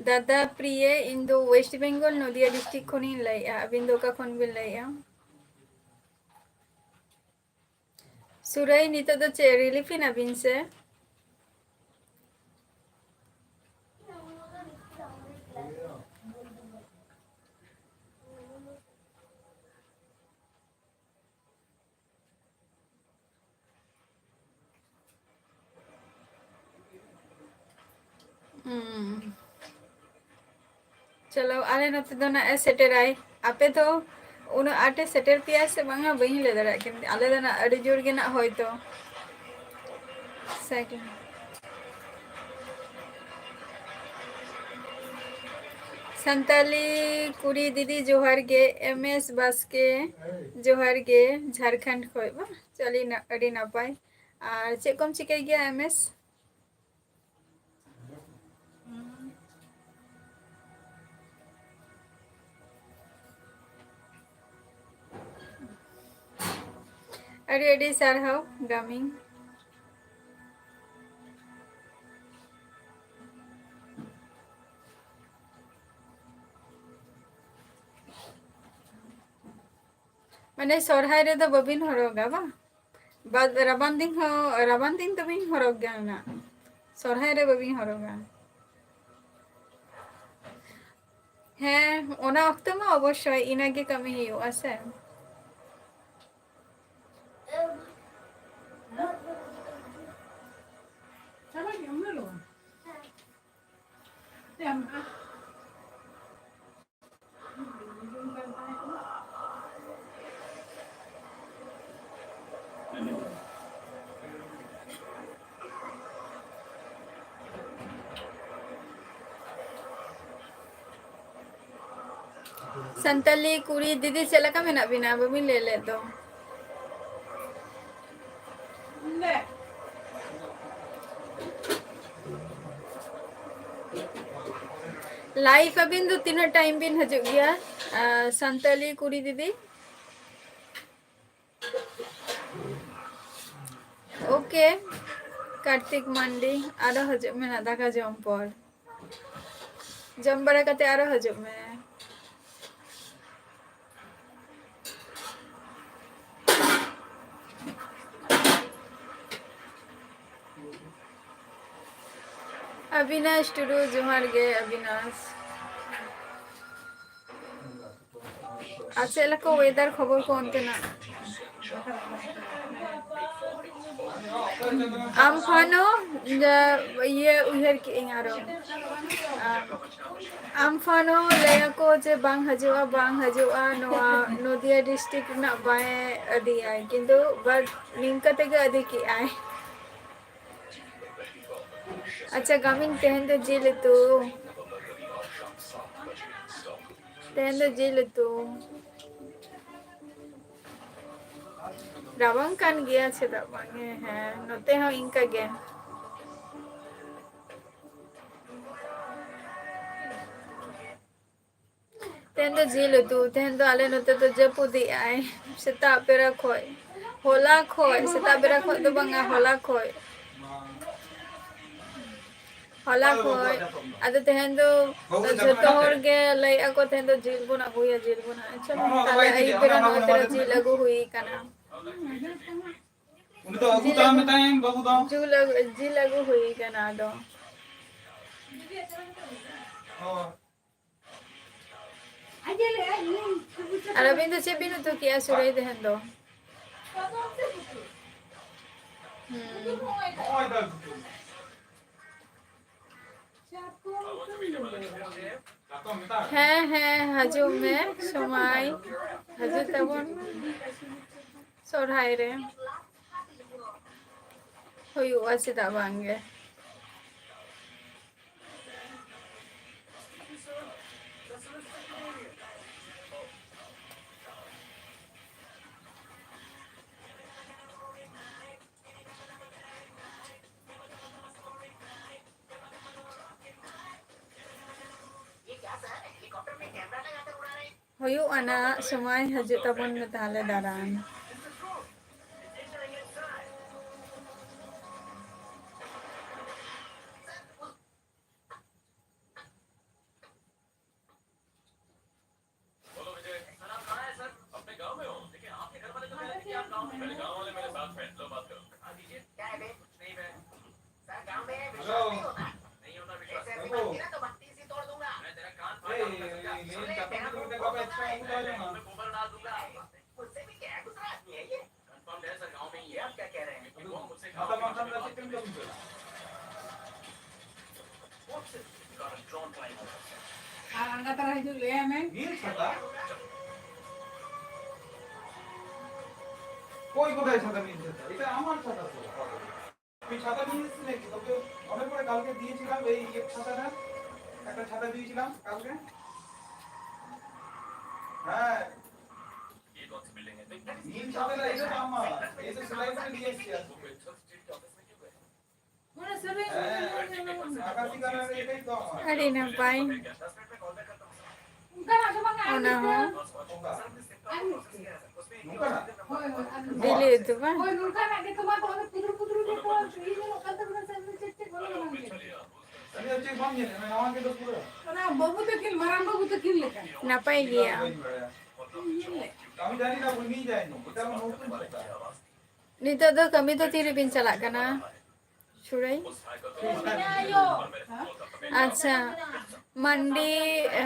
ᱫᱟᱫᱟ ᱯᱨᱤᱭᱮ, ᱤᱧ ᱫᱚ ᱳᱭᱮᱥᱴ ᱵᱮᱝᱜᱚᱞ ᱱᱚᱫᱤᱭᱟ ᱰᱤᱥᱴᱨᱤᱠᱴ ᱠᱷᱚᱱᱤᱧ ᱞᱟᱹᱭᱮᱜᱼᱟ᱾ ᱟᱹᱵᱤᱱ ᱫᱚ ᱚᱠᱟ ᱠᱷᱚᱱ ᱵᱤᱱ ᱞᱟᱹᱭᱮᱜᱼᱟ? ᱥᱩᱨᱟᱹᱭ, ᱱᱤᱛᱚᱜ ᱫᱚ ᱪᱮᱫ ᱨᱤᱞᱤᱯᱷ ᱮᱱᱟᱵᱤᱱ ᱥᱮ? ᱦᱩᱸ᱾ ᱪᱚᱞᱚ, ᱟᱞᱮ ᱱᱚᱛᱮ ᱫᱚ ᱱᱟᱜ ᱮ ᱥᱮᱴᱮᱨᱟᱭ᱾ ᱟᱯᱮ ᱫᱚ ᱩᱱᱟᱹᱜ ᱟᱸᱴᱮ ᱥᱮᱴᱮᱨ ᱯᱮᱭᱟ ᱥᱮ ᱵᱟᱝᱟ, ᱵᱟᱹᱧ ᱞᱟᱹᱭ ᱫᱟᱲᱮᱭᱟᱜ ᱠᱟᱱᱟ᱾ ᱟᱞᱮ ᱫᱚ ᱱᱟᱜ ᱟᱹᱰᱤ ᱡᱳᱨ ᱜᱮ ᱱᱟᱜ ᱦᱚᱭᱛᱚ᱾ ᱥᱟᱭᱠᱮᱞ᱾ ᱥᱟᱱᱛᱟᱞᱤ ᱠᱩᱲᱤ ᱫᱤᱫᱤ ᱡᱚᱦᱟᱨ ᱜᱮ, ᱮᱢ ᱮᱥ ᱵᱟᱥᱠᱮ ᱡᱚᱦᱟᱨ ᱜᱮ, ᱡᱷᱟᱲᱠᱷᱚᱸᱰ ᱠᱷᱚᱡ ᱵᱟ, ᱪᱟᱹᱞᱤ ᱱᱟ-, ᱟᱹᱰᱤ ᱱᱟᱯᱟᱭ᱾ ᱟᱨ ᱪᱮᱫ ᱠᱚᱢ ᱪᱤᱠᱟᱹᱭ ᱜᱮᱭᱟ ᱮᱢ ᱮᱥ? ᱟᱹᱰᱤ ᱟᱹᱰᱤ ᱥᱟᱨᱦᱟᱣ ᱜᱟᱢᱤᱝ᱾ ᱢᱟᱱᱮ ᱥᱚᱨᱦᱟᱭ ᱨᱮᱫᱚ ᱵᱟᱹᱵᱤᱱ ᱦᱚᱨᱚᱜᱟ ᱵᱟᱝ? ᱵᱟᱫ, ᱨᱟᱵᱟᱝ ᱫᱤᱱ ᱦᱚᱸ, ᱨᱟᱵᱟᱝ ᱫᱤᱱ ᱫᱚᱵᱤᱱ ᱦᱚᱨᱚᱜ ᱜᱮᱭᱟ ᱱᱟᱜ, ᱥᱚᱨᱦᱟᱭ ᱨᱮ ᱵᱟᱹᱵᱤᱱ ᱦᱚᱨᱚᱜᱟ᱾ ᱦᱮᱸ, ᱚᱱᱟ ᱚᱠᱛᱚ ᱢᱟ ᱚᱵᱚᱥᱥᱳᱭ ᱤᱱᱟᱹᱜᱮ ᱠᱟᱹᱢᱤ ᱦᱩᱭᱩᱜᱼᱟ ᱥᱮ᱾ ᱥᱟᱱᱛᱟᱞᱤ ᱠᱩᱲᱤ ᱫᱤᱫᱤ, ᱪᱮᱫ ᱞᱮᱠᱟ ᱢᱮᱱᱟᱜ ᱵᱤᱱᱟ? ᱵᱟᱹᱵᱤᱱ ᱞᱟᱹᱭ ᱞᱮᱫ ᱫᱚ᱾ ᱞᱟᱭᱤᱵᱷ ᱟᱹᱵᱤᱱ ᱫᱚ ᱛᱤᱱᱟᱹᱜ ᱴᱟᱭᱤᱢ ᱵᱤᱱ ᱦᱤᱡᱩᱜ ᱜᱮᱭᱟ, ᱟᱨ ᱥᱟᱱᱛᱟᱞᱤ ᱠᱩᱲᱤ ᱫᱤᱫᱤ? ᱳᱠᱮ, ᱠᱟᱨᱛᱤᱠ ᱢᱟᱱᱰᱤ, ᱟᱨᱚ ᱦᱤᱡᱩᱜ ᱢᱮ ᱱᱟᱜ ᱫᱟᱠᱟ ᱡᱚᱢ ᱯᱚᱨ᱾ ᱡᱚᱢ ᱵᱟᱲᱟ ᱠᱟᱛᱮ ᱟᱨᱚ ᱦᱤᱡᱩᱜ ᱢᱮ᱾ ᱚᱵᱤᱱᱟᱥ ᱴᱩᱰᱩ, ᱡᱚᱦᱟᱨ ᱜᱮ ᱚᱵᱤᱱᱟᱥ᱾ ᱟᱨ ᱪᱮᱫ ᱞᱮᱠᱟ weather ᱠᱷᱚᱵᱚᱨ ᱠᱚ ᱚᱱᱛᱮᱱᱟᱜ? ᱟᱢ ᱯᱷᱟᱱ ᱦᱚᱸ, ᱡᱟ, ᱤᱭᱟᱹ ᱩᱭᱦᱟᱹᱨ ᱠᱮᱜᱼᱟᱹᱧ ᱟᱨᱚ᱾ ᱟᱢ, ᱟᱢ ᱯᱷᱟᱱ ᱦᱚᱸ ᱞᱟᱹᱭᱟᱠᱚ ᱡᱮ ᱵᱟᱝ ᱦᱤᱡᱩᱜᱼᱟ, ᱵᱟᱝ ᱦᱤᱡᱩᱜᱼᱟ, ᱱᱚᱣᱟ ᱱᱚᱫᱤᱭᱟ district ᱨᱮᱱᱟᱜ ᱵᱟᱭ ᱟᱹᱫᱤᱭᱟᱭ, ᱠᱤᱱᱛᱩ but ᱱᱤᱝᱠᱟᱹ ᱛᱮᱜᱮ ᱟᱹᱫᱤ ᱠᱮᱜᱼᱟᱭ᱾ ᱟᱪᱪᱷᱟ ᱜᱟᱢᱤᱱ, ᱛᱮᱦᱮᱧ ᱫᱚ ᱡᱤᱞ ᱩᱛᱩ᱾ ᱛᱮᱦᱮᱧ ᱫᱚ ᱡᱤᱞ ᱩᱛᱩ᱾ ᱨᱟᱵᱟᱝ ᱠᱟᱱ ᱜᱮᱭᱟ, ᱪᱮᱫᱟᱜ ᱵᱟᱝ? ᱦᱮᱸ, ᱦᱮᱸ, ᱱᱚᱛᱮ ᱦᱚᱸ ᱤᱱᱠᱟ ᱜᱮ᱾ ᱛᱮᱦᱮᱧ ᱫᱚ ᱡᱤᱞ ᱩᱛᱩ, ᱛᱮᱦᱮᱧ ᱫᱚ ᱟᱞᱮ ᱱᱚᱛᱮ ᱫᱚ ᱡᱟᱹᱯᱩᱫᱮᱜᱼᱟᱭ ᱥᱮᱛᱟᱜ ᱵᱮᱲᱟ ᱠᱷᱚᱡ, ᱦᱚᱞᱟ ᱠᱷᱚᱡ, ᱥᱮᱛᱟᱜ ᱵᱮᱲᱟ ᱠᱷᱚᱡ ᱫᱚ ᱵᱟᱝᱟ, ᱦᱚᱞᱟ ᱠᱷᱚᱡ, ᱦᱚᱞᱟ ᱠᱷᱚᱡ᱾ ᱟᱫᱚ ᱛᱮᱦᱮᱧ ᱫᱚ ᱡᱷᱚᱛᱚ ᱦᱚᱲ ᱜᱮ ᱞᱟᱹᱭᱮᱫᱼᱟ ᱠᱚ, "ᱛᱮᱦᱮᱧ ᱫᱚ ᱡᱤᱞ ᱵᱚᱱ ᱟᱹᱜᱩᱭᱟ, ᱡᱤᱞ ᱵᱚᱱ ᱟᱹᱜᱩᱭᱟ᱾" ᱪᱚᱞᱚ, ᱛᱟᱦᱞᱮ ᱟᱹᱭᱩᱵ ᱵᱮᱲᱟ ᱱᱚᱛᱮ ᱨᱮ ᱡᱤᱞ ᱟᱹᱜᱩ ᱦᱩᱭ ᱠᱟᱱᱟ᱾ ᱩᱱᱤ ᱫᱚ ᱟᱹᱜᱩ ᱡᱤᱞ ᱛᱟᱢ ᱟᱹᱜᱩ, ᱢᱮᱛᱟᱭᱟᱢ ᱵᱟᱹᱵᱩ ᱫᱚ᱾ ᱡᱤᱞ ᱟᱹᱜᱩ, ᱡᱤᱞ ᱟᱹᱜᱩ ᱦᱩᱭ ᱠᱟᱱᱟ ᱟᱫᱚ᱾ ᱦᱳᱭ᱾ ᱟᱨ ᱟᱹᱵᱤᱱ ᱫᱚ ᱪᱮᱫ ᱵᱤᱱ ᱩᱛᱩ ᱠᱮᱜᱼᱟ ᱥᱩᱨᱟᱹᱭ ᱛᱮᱦᱮᱧ ᱫᱚ? ᱦᱩᱸ᱾ ᱱᱚᱜᱼᱚᱭ ᱫᱚ᱾ ᱦᱮᱸ, ᱦᱮᱸ, ᱦᱤᱡᱩᱜ ᱢᱮ ᱥᱚᱢᱟᱭ, ᱦᱤᱡᱩᱜ ᱛᱟᱵᱚᱱ ᱢᱮ ᱥᱚᱨᱦᱟᱭ ᱨᱮ᱾ ᱦᱩᱭᱩᱜᱼᱟ, ᱪᱮᱫᱟᱜ ᱵᱟᱝ ᱜᱮ᱾ ᱦᱩᱭᱩᱜᱼᱟ ᱱᱟᱜ ᱥᱚᱢᱚᱭ, ᱦᱤᱡᱩᱜ ᱛᱟᱵᱚᱱ ᱢᱮ ᱛᱟᱦᱞᱮ ᱫᱟᱬᱟᱱ᱾ ᱟᱫᱚ ᱵᱟᱝᱠᱷᱟᱱ ᱫᱚ ᱪᱮᱫ ᱮᱢ ᱠᱟᱹᱢᱤ ᱠᱟᱱᱟ? ᱟᱨ ᱟᱬᱜᱟᱛ ᱨᱮ ᱦᱤᱡᱩᱜ ᱞᱟᱹᱭᱟᱭ ᱢᱮ᱾ ᱱᱤᱞ ᱪᱷᱟᱛᱟ? কই কোথায় ছাতা, নীল ছাতা? এটা আমার ছাতা তো। তুই ছাতা নিয়ে এসেছিস নাকি? তোকে মনে পড়ে কালকে দিয়েছিলাম এই ইয়ে ছাতাটা? একটা ছাতা দিয়েছিলাম কালকে। হ্যাঁ। নীল ছাতাটা এটা তো আমার। এই তো সেলাই করে নিয়ে এসেছি আজকে। ᱦᱮᱸ, আকাশি কালারের এটাই তো আমার। ᱟᱹᱰᱤ ᱱᱟᱯᱟᱭ᱾ ᱚᱱᱟ ᱦᱚᱸ᱾ ᱵᱤᱞᱤ ᱩᱛᱩ ᱵᱟᱝ? ᱱᱟᱯᱟᱭ ᱜᱮᱭᱟ᱾ ᱱᱤᱛᱚᱜ ᱫᱚ ᱠᱟᱹᱢᱤ ᱫᱚ ᱛᱤᱨᱮᱵᱤᱱ ᱪᱟᱞᱟᱜ ᱠᱟᱱᱟ? ᱪᱷᱩᱲᱟᱹᱭ? ᱟᱪᱪᱷᱟ, ᱢᱟᱱᱰᱤ, ᱮ,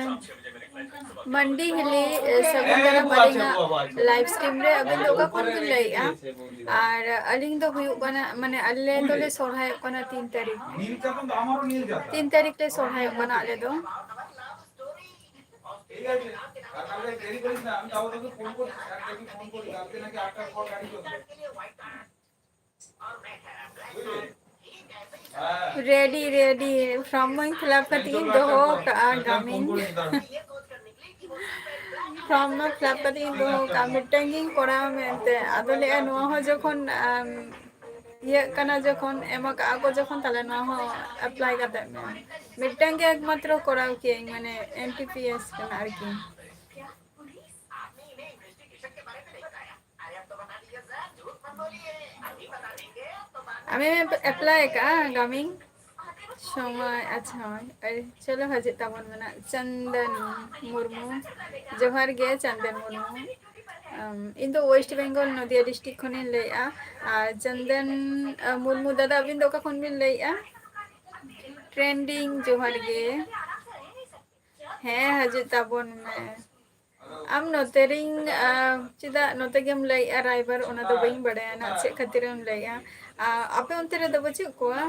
ᱢᱟᱱᱰᱤ ᱦᱤᱞᱤ, ᱮ, ᱥᱟᱹᱜᱩᱱ ᱫᱟᱨᱟᱢ ᱟᱹᱞᱤᱧᱟᱜ live stream ᱨᱮ ᱟᱹᱵᱤᱱ ᱫᱚ ᱚᱠᱟ ᱠᱷᱚᱱ ᱵᱤᱱ ᱞᱟᱹᱭᱮᱜᱼᱟ? ᱟᱨ ᱟᱹᱞᱤᱧ ᱫᱚ ᱦᱩᱭᱩᱜ ᱠᱟᱱᱟ, ᱢᱟᱱᱮ, ᱟᱞᱮ ᱫᱚᱞᱮ ᱥᱚᱨᱦᱟᱭᱚᱜ ᱠᱟᱱᱟ ᱛᱤᱱ ᱛᱟᱹᱨᱤᱠᱷ᱾ ᱛᱤᱱ ᱛᱟᱹᱨᱤᱠᱷ ᱞᱮ ᱥᱚᱨᱦᱟᱭᱚᱜ ᱠᱟᱱᱟ ᱟᱞᱮ ᱫᱚ᱾ Ready, ready. Form ᱢᱟᱧ fill up ᱠᱟᱛᱮ ᱤᱧ ᱫᱚᱦᱚ ᱠᱟᱜᱼᱟ, ᱜᱟᱢᱤᱱ᱾ Form ᱢᱟ fill up ᱠᱟᱛᱮ ᱤᱧ ᱫᱚᱦᱚ ᱠᱟᱜᱼᱟ, ᱢᱤᱫᱴᱟᱝ ᱜᱤᱧ ᱠᱚᱨᱟᱣᱟ ᱢᱮᱱᱛᱮ᱾ ᱟᱫᱚ ᱞᱟᱹᱭᱟ, ᱱᱚᱣᱟ ᱦᱚᱸ ᱡᱚᱠᱷᱚᱱ, ᱟᱢ, ᱤᱭᱟᱹᱜ ᱠᱟᱱᱟ ᱡᱚᱠᱷᱚᱱ, ᱮᱢ ᱠᱟᱜᱼᱟ ᱠᱚ ᱡᱚᱠᱷᱚᱱ, ᱛᱟᱦᱞᱮ ᱱᱚᱣᱟ ᱦᱚᱸ apply ᱠᱟᱛᱮ ᱢᱮ᱾ ᱢᱤᱫᱴᱟᱝ ᱜᱮ ᱮᱠᱢᱟᱛᱨᱚ ᱠᱚᱨᱟᱣ ᱠᱤᱭᱟᱹᱧ, ᱢᱟᱱᱮ, N T P S ᱠᱟᱱᱟ ᱟᱨᱠᱤ᱾ ᱟᱢᱮᱢ apply ᱟᱠᱟᱫᱼᱟ ᱜᱟᱢᱤᱱ? ᱥᱚᱢᱚᱭ, ᱟᱪᱪᱷᱟ, ᱦᱳᱭ᱾ ᱟᱨ ᱪᱚᱞᱚ, ᱦᱤᱡᱩᱜ ᱛᱟᱵᱚᱱ ᱢᱮᱱᱟᱜ ᱪᱚᱱᱫᱚᱱ ᱢᱩᱨᱢᱩ᱾ ᱡᱚᱦᱟᱨ ᱜᱮ, ᱪᱚᱱᱫᱚᱱ ᱢᱩᱨᱢᱩ᱾ ᱟᱢ, ᱤᱧ ᱫᱚ West Bengal, ᱱᱚᱫᱤᱭᱟ district ᱠᱷᱚᱱᱤᱧ ᱞᱟᱹᱭᱮᱫᱼᱟ᱾ ᱟᱨ ᱪᱚᱱᱫᱚᱱ, ᱟ, ᱢᱩᱨᱢᱩ ᱫᱟᱫᱟ, ᱟᱹᱵᱤᱱ ᱫᱚ ᱚᱠᱟ ᱠᱷᱚᱱ ᱵᱤᱱ ᱞᱟᱹᱭᱮᱫᱼᱟ? Trending, ᱡᱚᱦᱟᱨ ᱜᱮ᱾ ᱦᱮᱸ, ᱦᱤᱡᱩᱜ ᱛᱟᱵᱚᱱ ᱢᱮ᱾ ᱟᱢ ᱱᱚᱛᱮ ᱨᱤᱧ, ᱟ, ᱪᱮᱫᱟᱜ ᱱᱚᱛᱮ ᱜᱮᱢ ᱞᱟᱹᱭᱮᱜᱼᱟ ᱨᱟᱭᱵᱟᱨ? ᱚᱱᱟ ᱫᱚ ᱵᱟᱹᱧ ᱵᱟᱲᱟᱭᱟ ᱱᱟᱜ ᱪᱮᱫ ᱠᱷᱟᱹᱛᱤᱨᱮᱢ ᱞᱟᱹᱭᱮᱜᱼᱟ᱾ ᱟ, ᱟᱯᱮ ᱚᱱᱛᱮ ᱨᱮᱫᱚ ᱵᱟᱹᱪᱩᱜ ᱠᱚᱣᱟ?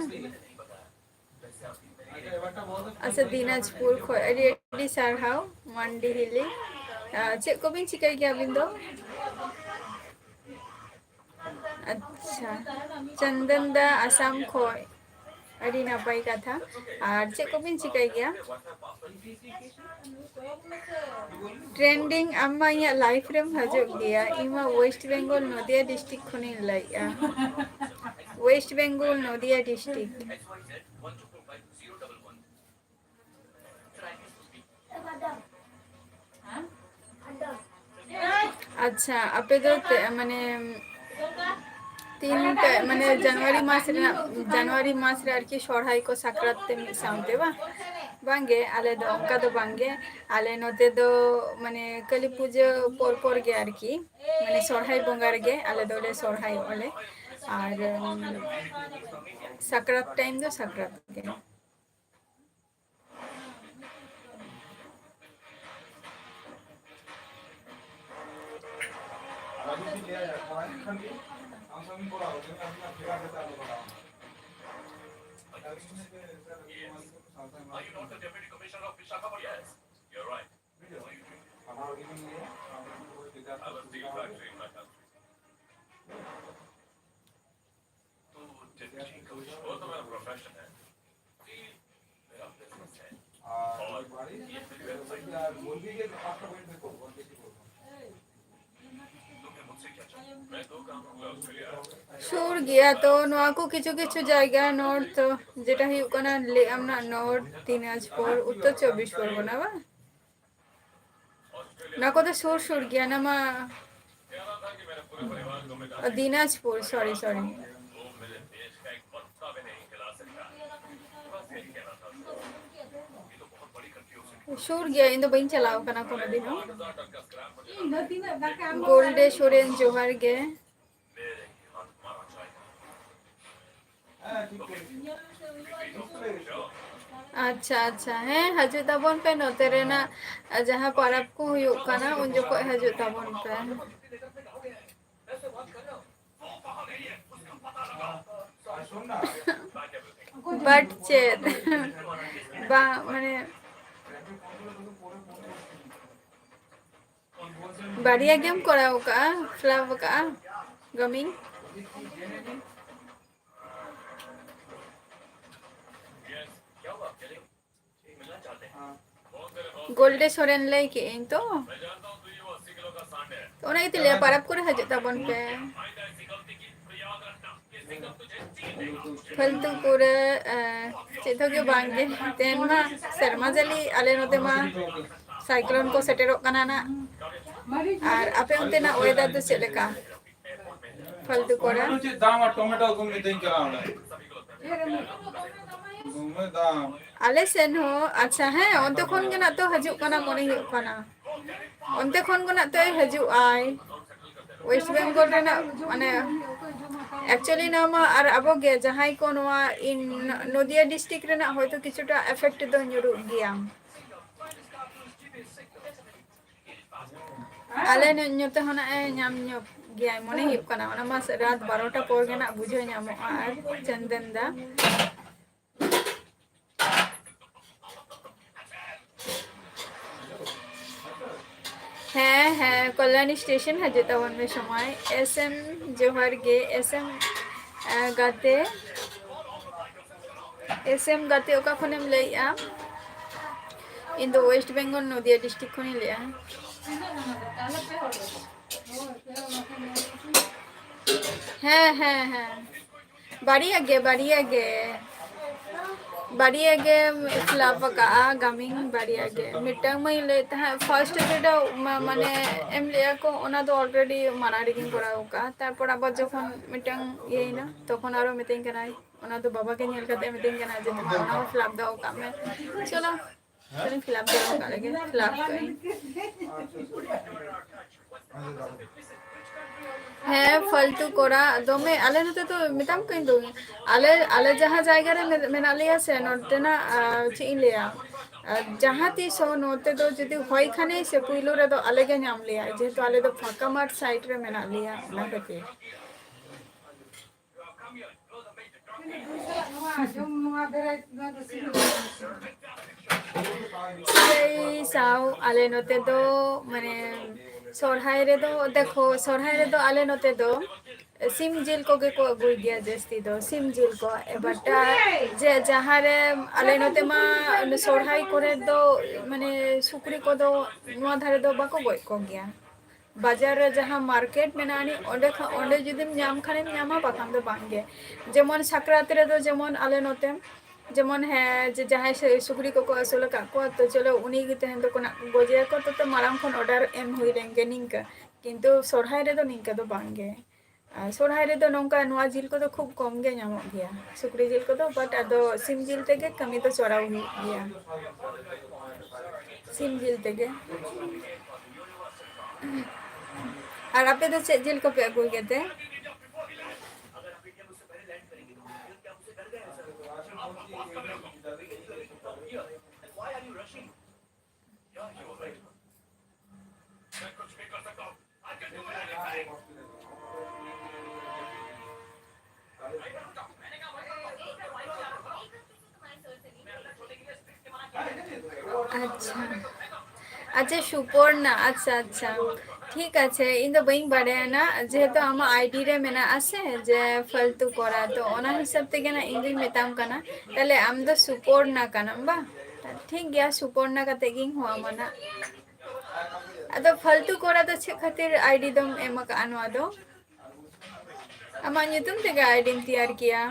ᱟᱪᱪᱷᱟ, ᱫᱤᱱᱟᱡᱽᱯᱩᱨ ᱠᱷᱚᱱ ᱟᱹᱰᱤ ᱟᱹᱰᱤ ᱥᱟᱨᱦᱟᱣ, ᱢᱟᱱᱰᱤ ᱦᱤᱞᱤ᱾ ᱟ, ᱪᱮᱫ ᱠᱚᱵᱤᱱ ᱪᱤᱠᱟᱹᱭ ᱜᱮᱭᱟ ᱟᱹᱵᱤᱱ ᱫᱚ? ᱟᱪᱪᱷᱟ, ᱪᱚᱱᱫᱚᱱ ᱫᱟ ᱟᱥᱟᱢ ᱠᱷᱚᱱ, ᱟᱹᱰᱤ ᱱᱟᱯᱟᱭ ᱠᱟᱛᱷᱟ᱾ ᱟᱨ ᱪᱮᱫ ᱠᱚᱵᱤᱱ ᱪᱤᱠᱟᱹᱭ ᱜᱮᱭᱟ? ᱴᱨᱮᱱᱰᱤᱝ, ᱟᱢ ᱢᱟ ᱤᱧᱟᱹᱜ ᱞᱟᱭᱤᱯᱷ ᱨᱮᱢ ᱦᱤᱡᱩᱜ ᱜᱮᱭᱟ᱾ ᱤᱧ ᱢᱟ ᱳᱭᱮᱥᱴ ᱵᱮᱝᱜᱚᱞ ᱱᱚᱫᱤᱭᱟ ᱰᱤᱥᱴᱨᱤᱠᱴ ᱠᱷᱚᱱᱤᱧ ᱞᱟᱹᱭᱮᱜᱼᱟ᱾ ᱳᱭᱮᱥᱴ ᱵᱮᱝᱜᱚᱞ ᱱᱚᱫᱤᱭᱟ ᱰᱤᱥᱴᱨᱤᱠᱴ᱾ ᱟᱪᱪᱷᱟ, ᱟᱯᱮ ᱫᱚ ᱛᱮ-, ᱢᱟᱱᱮ, ᱛᱤᱱ ᱛᱮ-, ᱢᱟᱱᱮ, ᱡᱟᱱᱩᱣᱟᱨᱤ ᱢᱟᱥ ᱨᱮᱱᱟᱜ, ᱡᱟᱱᱩᱣᱟᱨᱤ ᱢᱟᱥ ᱨᱮ ᱟᱨᱠᱤ ᱥᱚᱨᱦᱟᱭ ᱠᱚ, ᱥᱟᱠᱨᱟᱛ ᱛᱮ ᱢᱤᱫ ᱥᱟᱶᱛᱮ, ᱵᱟᱝ? ᱵᱟᱝᱜᱮ, ᱟᱞᱮ ᱫᱚ ᱚᱱᱠᱟ ᱫᱚ ᱵᱟᱝᱜᱮ᱾ ᱟᱞᱮ ᱱᱚᱛᱮ ᱫᱚ, ᱢᱟᱱᱮ, ᱠᱟᱹᱞᱤ ᱯᱩᱡᱟᱹ ᱯᱚᱨ ᱯᱚᱨ ᱜᱮ ᱟᱨᱠᱤ, ᱢᱟᱱᱮ, ᱥᱚᱨᱦᱟᱭ ᱵᱚᱸᱜᱟ ᱨᱮᱜᱮ ᱟᱞᱮ ᱫᱚᱞᱮ ᱥᱚᱨᱦᱟᱭᱚᱜᱼᱟ ᱞᱮ᱾ ᱟᱨ, ᱩᱢ, ᱥᱟᱠᱨᱟᱛ ᱴᱟᱭᱤᱢ ᱫᱚ ᱥᱟᱠᱨᱟᱛ ᱜᱮ᱾ ᱥᱩᱨ ᱜᱮᱭᱟ ᱛᱚ ᱱᱚᱣᱟ ᱠᱚ ᱠᱤᱪᱷᱩ ᱠᱤᱪᱷᱩ ᱡᱟᱭᱜᱟ, ᱱᱚᱨᱛᱷ, ᱡᱮᱴᱟ ᱦᱩᱭᱩᱜ ᱠᱟᱱᱟ, ᱞᱟᱹᱭ ᱟᱢ ᱱᱟ, ᱱᱚᱨᱛᱷ ᱫᱤᱱᱟᱡᱽᱯᱩᱨ, ᱩᱛᱛᱚᱨ ᱪᱚᱵᱵᱤᱥ ᱯᱚᱨᱜᱚᱱᱟ, ᱵᱟᱝ? ᱱᱚᱣᱟ ᱠᱚᱫᱚ ᱥᱩᱨ ᱥᱩᱨ ᱜᱮᱭᱟ, ᱱᱚᱣᱟ ᱢᱟ ᱫᱤᱱᱟᱡᱽᱯᱩᱨ, ᱥᱚᱨᱤ, ᱥᱚᱨᱤ᱾ ᱥᱩᱨ ᱜᱮᱭᱟ, ᱤᱧ ᱫᱚ ᱵᱟᱹᱧ ᱪᱟᱞᱟᱣ ᱠᱟᱱᱟ ᱠᱳᱱᱳ ᱫᱤᱱ ᱦᱚᱸ᱾ ᱤᱧ ᱫᱚ ᱛᱤᱱᱟᱹᱜ ᱫᱟᱠᱟ ᱟᱢ ᱜᱳᱞᱰᱮ ᱥᱚᱨᱮᱱ, ᱡᱚᱦᱟᱨ ᱜᱮ᱾ ᱟᱪᱪᱷᱟ, ᱟᱪᱪᱷᱟ, ᱦᱮᱸ, ᱦᱤᱡᱩᱜ ᱛᱟᱵᱚᱱ ᱯᱮ ᱱᱚᱛᱮ ᱨᱮᱱᱟᱜ, ᱟᱨ ᱡᱟᱦᱟᱸ ᱯᱚᱨᱚᱵᱽ ᱠᱚ ᱦᱩᱭᱩᱜ ᱠᱟᱱᱟ, ᱩᱱ ᱡᱚᱠᱷᱚᱡ ᱦᱤᱡᱩᱜ ᱛᱟᱵᱚᱱ ᱯᱮ᱾ But ᱪᱮᱫ? ᱵᱟᱝ, ᱢᱟᱱᱮ, ᱵᱟᱨᱭᱟ ᱜᱮᱢ ᱠᱚᱨᱟᱣ ᱠᱟᱜᱼᱟ, flop ᱠᱟᱜᱼᱟ, ᱜᱟᱢᱤᱝ? ᱜᱳᱞᱰᱮ ᱥᱚᱨᱮᱱ ᱞᱟᱹᱭ ᱠᱮᱜ ᱟᱹᱧ ᱛᱚ᱾ ᱛᱚ, ᱚᱱᱟ ᱜᱮᱛᱚ ᱞᱟᱹᱭᱟ, ᱯᱟᱨᱟᱵᱽ ᱠᱚᱨᱮ ᱦᱤᱡᱩᱜ ᱛᱟᱵᱚᱱ ᱯᱮ᱾ ᱯᱷᱟᱹᱞᱛᱩ ᱠᱚᱨᱮ, ᱮ, ᱪᱮᱫ ᱦᱚᱸ ᱜᱮ ᱵᱟᱝ ᱜᱮ᱾ ᱛᱮᱦᱮᱧ ᱢᱟ ᱥᱮᱨᱢᱟ ᱡᱟᱹᱲᱤ, ᱟᱞᱮ ᱱᱚᱛᱮ ᱢᱟ cyclone ᱠᱚ ᱥᱮᱴᱮᱨᱚᱜ ᱠᱟᱱᱟ ᱱᱟᱜ᱾ ᱟᱨ ᱟᱯᱮ ᱚᱱᱛᱮᱱᱟᱜ weather ᱫᱚ ᱪᱮᱫ ᱞᱮᱠᱟ? ᱯᱷᱟᱞᱛᱩ ᱠᱚᱨᱟ᱾ ᱴᱚᱢᱮᱴᱳ ᱪᱮᱫ ᱫᱟᱢ ᱟᱨ ᱴᱚᱢᱮᱴᱳ ᱟᱹᱜᱩᱢ ᱢᱤᱛᱟᱹᱧ ᱠᱟᱱᱟ ᱚᱸᱰᱮ? ᱫᱚᱢᱮ ᱫᱟᱢ᱾ ᱟᱞᱮ ᱥᱮᱱ ᱦᱚᱸ, ᱟᱪᱪᱷᱟ, ᱦᱮᱸ, ᱚᱱᱛᱮ ᱠᱷᱚᱱ ᱜᱮ ᱱᱟᱜ ᱛᱚ ᱦᱤᱡᱩᱜ ᱠᱟᱱᱟ, ᱢᱚᱱᱮ ᱦᱩᱭᱩᱜ ᱠᱟᱱᱟ᱾ ᱚᱱᱛᱮ ᱠᱷᱚᱱ ᱜᱮ ᱱᱟᱜ ᱛᱚᱭ ᱦᱤᱡᱩᱜ ᱟᱭ᱾ West Bengal ᱨᱮᱱᱟᱜ, ᱢᱟᱱᱮ, actually ᱱᱚᱣᱟ ᱢᱟ ᱟᱨ ᱟᱵᱚ ᱜᱮ ᱡᱟᱦᱟᱸᱭ ᱠᱚ ᱱᱚᱣᱟ ᱤᱱ, ᱱᱚᱫᱤᱭᱟ district ᱨᱮᱱᱟᱜ ᱦᱚᱭᱛᱳ ᱠᱤᱪᱷᱩᱴᱟ effect ᱫᱚ ᱧᱩᱨᱩᱜ ᱜᱮᱭᱟ᱾ ᱟᱞᱮ ᱱᱚ-, ᱱᱚᱛᱮ ᱦᱚᱸ ᱱᱟᱜ ᱮ ᱧᱟᱢ ᱧᱚᱜ ᱜᱮᱭᱟᱭ, ᱢᱚᱱᱮ ᱦᱩᱭᱩᱜ ᱠᱟᱱᱟ᱾ ᱚᱱᱟ ᱢᱟ ᱨᱟᱛ ᱵᱟᱨᱚᱴᱟ ᱯᱚᱨ ᱜᱮ ᱱᱟᱜ ᱵᱩᱡᱷᱟᱹᱣ ᱧᱟᱢᱚᱜᱼᱟ᱾ ᱟᱨ ᱪᱚᱱᱫᱚᱱ ᱫᱟ, ᱦᱮᱸ, ᱦᱮᱸ, ᱠᱚᱞᱭᱟᱱᱤ ᱥᱴᱮᱥᱚᱱ ᱦᱤᱡᱩᱜ ᱛᱟᱵᱚᱱ ᱢᱮ ᱥᱚᱢᱚᱭ᱾ S M ᱡᱚᱦᱟᱨ ᱜᱮ, S M, ᱮ, ᱜᱟᱛᱮ᱾ S M ᱜᱟᱛᱮ, ᱚᱠᱟ ᱠᱷᱚᱱᱮᱢ ᱞᱟᱹᱭᱮᱜᱼᱟ? ᱤᱧ ᱫᱚ West Bengal, ᱱᱚᱫᱤᱭᱟ district ᱠᱷᱚᱱᱤᱧ ᱞᱟᱹᱭᱮᱜᱼᱟ᱾ ᱦᱮᱸ, ᱦᱮᱸ, ᱦᱮᱸ᱾ ᱵᱟᱨᱭᱟ ᱜᱮ, ᱵᱟᱨᱭᱟ ᱜᱮ᱾ ᱵᱟᱨᱭᱟ ᱜᱮ flop ᱟᱠᱟᱜᱼᱟ, ᱜᱟᱢᱤᱝ ᱵᱟᱨᱭᱟ ᱜᱮ᱾ ᱢᱤᱫᱴᱟᱝ ᱢᱟᱧ ᱞᱟᱹᱭᱮᱫ ᱛᱟᱦᱮᱸᱫ, first ᱡᱮᱴᱟ ᱢᱟ-, ᱢᱟᱱᱮ ᱮᱢ ᱞᱮᱜᱼᱟ ᱠᱚ, ᱚᱱᱟ ᱫᱚ already ᱢᱟᱲᱟᱝ ᱨᱮᱜᱮᱧ ᱠᱚᱨᱟᱣ ᱟᱠᱟᱫᱼᱟ᱾ ᱛᱟᱨᱯᱚᱨ ᱟᱵᱟᱨ ᱡᱚᱠᱷᱚᱱ ᱢᱤᱫᱴᱟᱝ ᱤᱭᱟᱹᱭᱮᱱᱟ, ᱛᱚᱠᱷᱚᱱ ᱟᱨᱚ ᱢᱤᱛᱟᱹᱧ ᱠᱟᱱᱟᱭ, ᱚᱱᱟ ᱫᱚ ᱵᱟᱵᱟ ᱜᱮ ᱧᱮᱞ ᱠᱟᱛᱮ ᱢᱤᱛᱟᱹᱧ ᱠᱟᱱᱟ ᱡᱮ, "ᱛᱚᱢᱟᱨ ᱚᱱᱟ ᱦᱚᱸ flop ᱫᱚᱦᱚ ᱠᱟᱜ ᱢᱮ᱾" ᱪᱚᱞᱚ, ᱛᱟᱦᱞᱮ flop ᱫᱚᱦᱚ ᱠᱟᱜ ᱞᱮᱜᱮ, flop ᱠᱟᱜ ᱟᱹᱧ᱾ ᱦᱮᱸ, ᱯᱷᱟᱞᱛᱩ ᱠᱚᱲᱟ ᱫᱚᱢᱮ᱾ ᱟᱞᱮ ᱱᱚᱛᱮ ᱫᱚ ᱢᱮᱛᱟᱢ ᱠᱟᱹᱱᱟᱹᱧ ᱫᱚ, ᱟᱞᱮ, ᱟᱞᱮ ᱡᱟᱦᱟᱸ ᱡᱟᱭᱜᱟ ᱨᱮ ᱢᱮᱱ-, ᱢᱮᱱᱟᱜ ᱞᱮᱭᱟ ᱥᱮ, ᱱᱚᱛᱮᱱᱟᱜ, ᱟᱨ ᱪᱮᱫ ᱤᱧ ᱞᱟᱹᱭᱟ, ᱟᱨ ᱡᱟᱦᱟᱸ ᱛᱤᱥ ᱦᱚᱸ ᱱᱚᱛᱮ ᱫᱚ ᱡᱩᱫᱤ ᱦᱚᱭ ᱠᱷᱟᱱᱮ ᱥᱮ, ᱯᱩᱭᱞᱩ ᱨᱮᱫᱚ ᱟᱞᱮ ᱜᱮ ᱧᱟᱢ ᱞᱮᱭᱟ, ᱡᱮᱦᱮᱛᱩ ᱟᱞᱮ ᱫᱚ ᱯᱷᱟᱸᱠᱟ ᱢᱟᱴᱷ ᱥᱟᱭᱤᱰ ᱨᱮ ᱢᱮᱱᱟᱜ ᱞᱮᱭᱟ, ᱚᱱᱟ ᱠᱷᱟᱹᱛᱤᱨ᱾ ᱥᱮᱭ ᱥᱟᱶ ᱟᱞᱮ ᱱᱚᱛᱮ ᱫᱚ, ᱢᱟᱱᱮ, ᱥᱚᱨᱦᱟᱭ ᱨᱮᱫᱚ, ᱫᱮᱠᱷᱚ, ᱥᱚᱨᱦᱟᱭ ᱨᱮᱫᱚ ᱟᱞᱮ ᱱᱚᱛᱮ ᱫᱚ ᱥᱤᱢ ᱡᱤᱞ ᱠᱚᱜᱮ ᱠᱚ ᱟᱹᱜᱩᱭ ᱜᱮᱭᱟ ᱡᱟᱹᱥᱛᱤ ᱫᱚ, ᱥᱤᱢ ᱡᱤᱞ ᱠᱚ᱾ ᱮᱵᱟᱨ ᱴᱟ-, ᱡᱮ ᱡᱟᱦᱟᱸ ᱨᱮ ᱟᱞᱮ ᱱᱚᱛᱮ ᱢᱟ ᱥᱚᱨᱦᱟᱭ ᱠᱚᱨᱮ ᱫᱚ, ᱢᱟᱱᱮ, ᱥᱩᱠᱨᱤ ᱠᱚᱫᱚ ᱱᱚᱣᱟ ᱫᱷᱟᱨᱮ ᱫᱚ ᱵᱟᱠᱚ ᱜᱚᱡ ᱠᱚᱜᱮᱭᱟ᱾ ᱵᱟᱡᱟᱨ ᱨᱮ ᱡᱟᱦᱟᱸ ᱢᱟᱨᱠᱮᱴ ᱢᱮᱱᱟᱜᱼᱟ, ᱟᱹᱱᱤᱡ ᱚᱸᱰᱮ ᱠᱷᱚᱱ, ᱚᱸᱰᱮ ᱡᱩᱫᱤᱢ ᱧᱟᱢ ᱠᱷᱟᱱᱮᱢ ᱧᱟᱢᱟ, ᱵᱟᱠᱷᱟᱱ ᱫᱚ ᱵᱟᱝ ᱜᱮ᱾ ᱡᱮᱢᱚᱱ ᱥᱟᱠᱨᱟᱛ ᱨᱮᱫᱚ, ᱡᱮᱢᱚᱱ ᱟᱞᱮ ᱱᱚᱛᱮ, ᱡᱮᱢᱚᱱ, ᱦᱮᱸ, ᱡᱮ ᱡᱟᱦᱟᱸᱭ ᱥᱮ ᱥᱩᱠᱨᱤ ᱠᱚᱠᱚ ᱟᱹᱥᱩᱞ ᱟᱠᱟᱫ ᱠᱚᱣᱟ, ᱛᱚ ᱪᱚᱞᱚ ᱩᱱᱤ ᱜᱮ ᱛᱮᱦᱮᱧ ᱫᱚᱠᱚ ᱱᱟᱜ ᱜᱚᱡᱮᱭᱟᱠᱚ, ᱛᱚ, ᱛᱚ ᱢᱟᱲᱟᱝ ᱠᱷᱚᱱ ᱚᱰᱟᱨ ᱮᱢ ᱦᱩᱭ ᱞᱮᱱ ᱜᱮ ᱱᱤᱝᱠᱟᱹ᱾ ᱠᱤᱱᱛᱩ ᱥᱚᱨᱦᱟᱭ ᱨᱮᱫᱚ ᱱᱤᱝᱠᱟᱹ ᱫᱚ ᱵᱟᱝ ᱜᱮ᱾ ᱟᱨ ᱥᱚᱨᱦᱟᱭ ᱨᱮᱫᱚ ᱱᱚᱝᱠᱟ ᱱᱚᱣᱟ ᱡᱤᱞ ᱠᱚᱫᱚ ᱠᱷᱩᱵ ᱠᱚᱢ ᱜᱮ ᱧᱟᱢᱚᱜ ᱜᱮᱭᱟ, ᱥᱩᱠᱨᱤ ᱡᱤᱞ ᱠᱚᱫᱚ, but ᱟᱫᱚ ᱥᱤᱢ ᱡᱤᱞ ᱛᱮᱜᱮ ᱠᱟᱹᱢᱤ ᱫᱚ ᱪᱚᱲᱟᱣ ᱦᱩᱭᱩᱜ ᱜᱮᱭᱟ, ᱥᱤᱢ ᱡᱤᱞ ᱛᱮᱜᱮ᱾ ᱟᱨ ᱟᱯᱮ ᱫᱚ ᱪᱮᱫ ᱡᱤᱞ ᱠᱚᱯᱮ ᱟᱹᱜᱩᱭ ᱜᱮᱛᱮ? ᱟᱪᱪᱷᱟ, ᱟᱪᱪᱷᱟ, ᱥᱩᱯᱚᱨᱱᱟ, ᱟᱪᱪᱷᱟ, ᱟᱪᱪᱷᱟ, ᱴᱷᱤᱠ ᱟᱪᱷᱮ, ᱤᱧ ᱫᱚ ᱵᱟᱹᱧ ᱵᱟᱲᱟᱭᱟ ᱱᱟ, ᱡᱮᱦᱮᱛᱩ ᱟᱢᱟᱜ ᱟᱭᱰᱤ ᱨᱮ ᱢᱮᱱᱟᱜᱼᱟ ᱥᱮ ᱡᱮ ᱯᱷᱟᱞᱛᱩ ᱠᱚᱲᱟ, ᱛᱚ ᱚᱱᱟ ᱦᱤᱥᱟᱹᱵ ᱛᱮᱜᱮ ᱱᱟ ᱤᱧ ᱫᱩᱧ ᱢᱮᱛᱟᱢ ᱠᱟᱱᱟ᱾ ᱛᱟᱦᱞᱮ ᱟᱢ ᱫᱚ ᱥᱩᱯᱚᱨᱱᱟ ᱠᱟᱱᱟᱢ ᱵᱟᱝ? ᱴᱷᱤᱠ ᱜᱮᱭᱟ, ᱥᱩᱯᱚᱨᱱᱟ ᱠᱟᱛᱮ ᱜᱤᱧ ᱦᱚᱦᱚ ᱟᱢᱟ ᱱᱟ᱾ ᱟᱫᱚ ᱯᱷᱟᱞᱛᱩ ᱠᱚᱲᱟ ᱫᱚ ᱪᱮᱫ ᱠᱷᱟᱹᱛᱤᱨ ᱟᱭᱰᱤ ᱫᱚᱢ ᱮᱢ ᱟᱠᱟᱫᱼᱟ ᱱᱚᱣᱟ ᱫᱚ? ᱟᱢᱟᱜ ᱧᱩᱛᱩᱢ ᱛᱮᱜᱮ ᱟᱭᱰᱤᱢ ᱛᱮᱭᱟᱨ ᱠᱮᱭᱟ᱾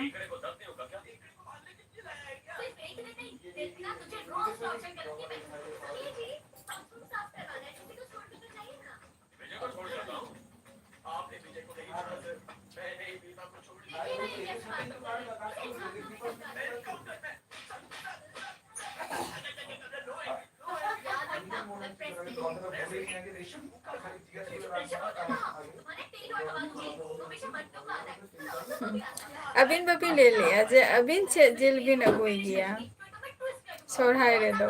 ᱟᱹᱵᱤᱱ ᱵᱟᱹᱵᱤᱱ ᱞᱟᱹᱭ ᱞᱮᱜᱼᱟ ᱡᱮ ᱟᱹᱵᱤᱱ ᱪᱮᱫ ᱡᱤᱞ ᱵᱤᱱ ᱟᱹᱜᱩᱭ ᱜᱮᱭᱟ ᱥᱚᱨᱦᱟᱭ ᱨᱮᱫᱚ?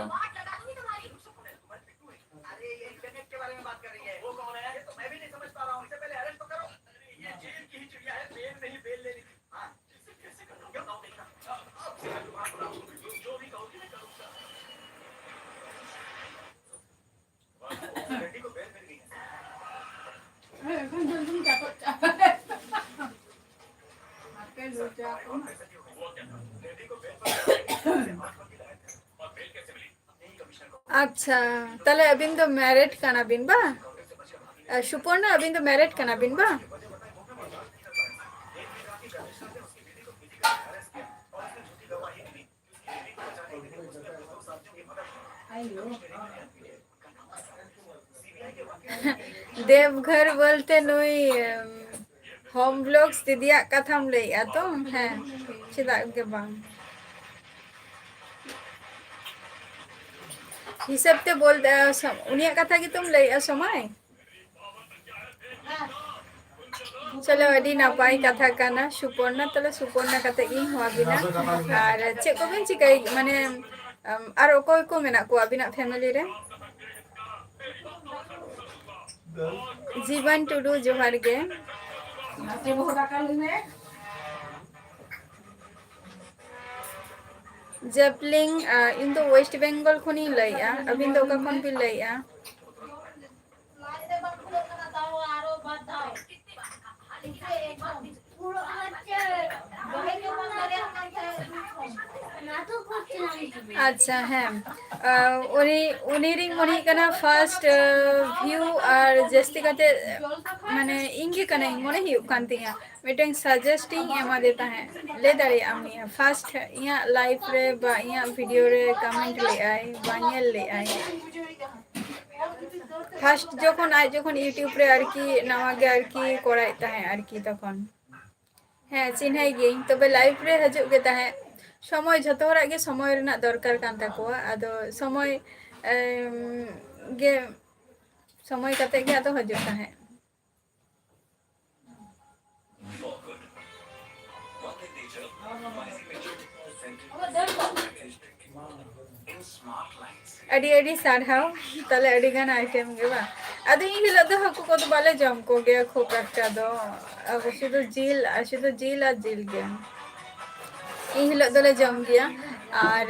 ᱟᱪᱪᱷᱟ, ᱛᱟᱦᱞᱮ ᱟᱹᱵᱤᱱ ᱫᱚ ᱢᱮᱨᱤᱰ ᱠᱟᱱᱟ ᱵᱤᱱ ᱵᱟᱝ? ᱮ, ᱥᱩᱯᱚᱨᱱᱟ, ᱟᱹᱵᱤᱱ ᱫᱚ ᱢᱮᱨᱤᱰ ᱠᱟᱱᱟ ᱵᱤᱱ ᱵᱟᱝ? ᱫᱮᱵᱜᱷᱚᱨ ᱵᱚᱞᱛᱮ ᱱᱩᱭ, ᱮᱢ, ᱦᱳᱢ ᱵᱞᱚᱜᱥ ᱫᱤᱫᱤᱭᱟᱜ ᱠᱟᱛᱷᱟᱢ ᱞᱟᱹᱭᱮᱜᱼᱟ ᱛᱚ? ᱦᱮᱸ, ᱪᱮᱫᱟᱜ ᱜᱮ ᱵᱟᱝ᱾ ᱦᱤᱥᱟᱹᱵ ᱛᱮ ᱵᱚᱞᱛᱮ, ᱥᱚ-, ᱩᱱᱤᱭᱟᱜ ᱠᱟᱛᱷᱟ ᱜᱮᱛᱚᱢ ᱞᱟᱹᱭᱮᱜᱼᱟ, ᱥᱚᱢᱟᱭ? ᱪᱚᱞᱚ, ᱟᱹᱰᱤ ᱱᱟᱯᱟᱭ ᱠᱟᱛᱷᱟ ᱠᱟᱱᱟ ᱥᱩᱯᱚᱨᱱᱟ᱾ ᱛᱟᱦᱞᱮ ᱥᱩᱯᱚᱨᱱᱟ ᱠᱟᱛᱮ ᱜᱤᱧ ᱦᱚᱦᱚ ᱟᱵᱤᱱᱟ᱾ ᱟᱨ ᱪᱮᱫ ᱠᱚᱵᱤᱱ ᱪᱤᱠᱟᱹᱭ, ᱢᱟᱱᱮ, ᱟᱢ, ᱟᱨ ᱚᱠᱚᱭ ᱠᱚ ᱢᱮᱱᱟᱜ ᱠᱚᱣᱟ ᱟᱵᱤᱱᱟᱜ ᱯᱷᱮᱢᱮᱞᱤ ᱨᱮ? ᱡᱤᱵᱚᱱ ᱴᱩᱰᱩ, ᱡᱚᱦᱟᱨ ᱜᱮ᱾ ᱡᱮᱯᱞᱤᱝ, ᱟ, ᱤᱧ ᱫᱚ ᱳᱭᱮᱥᱴ ᱵᱮᱝᱜᱚᱞ ᱠᱷᱚᱱᱤᱧ ᱞᱟᱹᱭᱮᱜᱼᱟ᱾ ᱟᱹᱵᱤᱱ ᱫᱚ ᱚᱠᱟ ᱠᱷᱚᱱ ᱵᱤᱱ ᱞᱟᱹᱭᱮᱜᱼᱟ? ᱟᱪᱪᱷᱟ, ᱦᱮᱸ᱾ ᱟ, ᱩᱱᱤ, ᱩᱱᱤ ᱨᱤᱧ ᱢᱚᱱᱮᱭᱮᱫ ᱠᱟᱱᱟ first, ᱟ, view ᱟᱨ ᱡᱟᱹᱥᱛᱤ ᱠᱟᱛᱮ, ᱢᱟᱱᱮ, ᱤᱧ ᱜᱮ ᱠᱟᱹᱱᱟᱹᱧ ᱢᱚᱱᱮ ᱦᱩᱭᱩᱜ ᱠᱟᱱ ᱛᱤᱧᱟᱹ᱾ ᱢᱤᱫᱴᱮᱱ suggest ᱤᱧ ᱮᱢᱟᱫᱮ ᱛᱟᱦᱮᱸᱫ, ᱞᱟᱹᱭ ᱫᱟᱲᱮᱭᱟᱜ ᱟᱢ ᱱᱤᱭᱟᱹ first ᱤᱧᱟᱹᱜ live ᱨᱮ ᱵᱟ ᱤᱧᱟᱹᱜ video ᱨᱮ comment ᱞᱮᱫᱼᱟᱭ ᱵᱟ ᱧᱮᱞ ᱞᱮᱫᱼᱟᱭ᱾ First ᱡᱚᱠᱷᱚᱱ, ᱟᱡ ᱡᱚᱠᱷᱚᱱ YouTube ᱨᱮ ᱟᱨᱠᱤ ᱱᱟᱣᱟ ᱜᱮ ᱟᱨᱠᱤ ᱠᱚᱨᱟᱣᱮᱫ ᱛᱟᱦᱮᱸᱫ ᱟᱨᱠᱤ ᱛᱚᱠᱷᱚᱱ᱾ ᱦᱮᱸ, ᱪᱤᱱᱦᱟᱹᱭ ᱜᱤᱭᱟᱹᱧ, ᱛᱚᱵᱮ live ᱨᱮ ᱦᱤᱡᱩᱜ ᱜᱮ ᱛᱟᱦᱮᱸᱫ᱾ ᱥᱚᱢᱚᱭ, ᱡᱷᱚᱛᱚ ᱦᱚᱲᱟᱜ ᱜᱮ ᱥᱚᱢᱚᱭ ᱨᱮᱱᱟᱜ ᱫᱚᱨᱠᱟᱨ ᱠᱟᱱ ᱛᱟᱠᱚᱣᱟ, ᱟᱫᱚ ᱥᱚᱢᱚᱭ, ᱮᱢ, ᱜᱮ, ᱥᱚᱢᱚᱭ ᱠᱟᱛᱮ ᱜᱮ ᱟᱫᱚ ᱦᱤᱡᱩᱜ ᱛᱟᱦᱮᱸᱫ᱾ ᱟᱹᱰᱤ ᱟᱹᱰᱤ ᱥᱟᱨᱦᱟᱣ᱾ ᱛᱟᱦᱞᱮ ᱟᱹᱰᱤ ᱜᱟᱱ item ᱜᱮ ᱵᱟᱝ? ᱟᱫᱚ ᱤᱱ ᱦᱤᱞᱳᱜ ᱫᱚ ᱦᱟᱹᱠᱩ ᱠᱚᱫᱚ ᱵᱟᱞᱮ ᱡᱚᱢ ᱠᱚᱜᱮᱭᱟ ᱠᱷᱩᱵ ᱮᱠᱴᱟ ᱫᱚ᱾ ᱟᱵᱚ ᱥᱩᱫᱷᱩ ᱡᱤᱞ, ᱟᱨ ᱥᱩᱫᱷᱩ ᱡᱤᱞ ᱟᱨ ᱡᱤᱞ ᱜᱮ᱾ ᱤᱱ ᱦᱤᱞᱳᱜ ᱫᱚᱞᱮ ᱡᱚᱢ ᱜᱮᱭᱟ᱾ ᱟᱨ,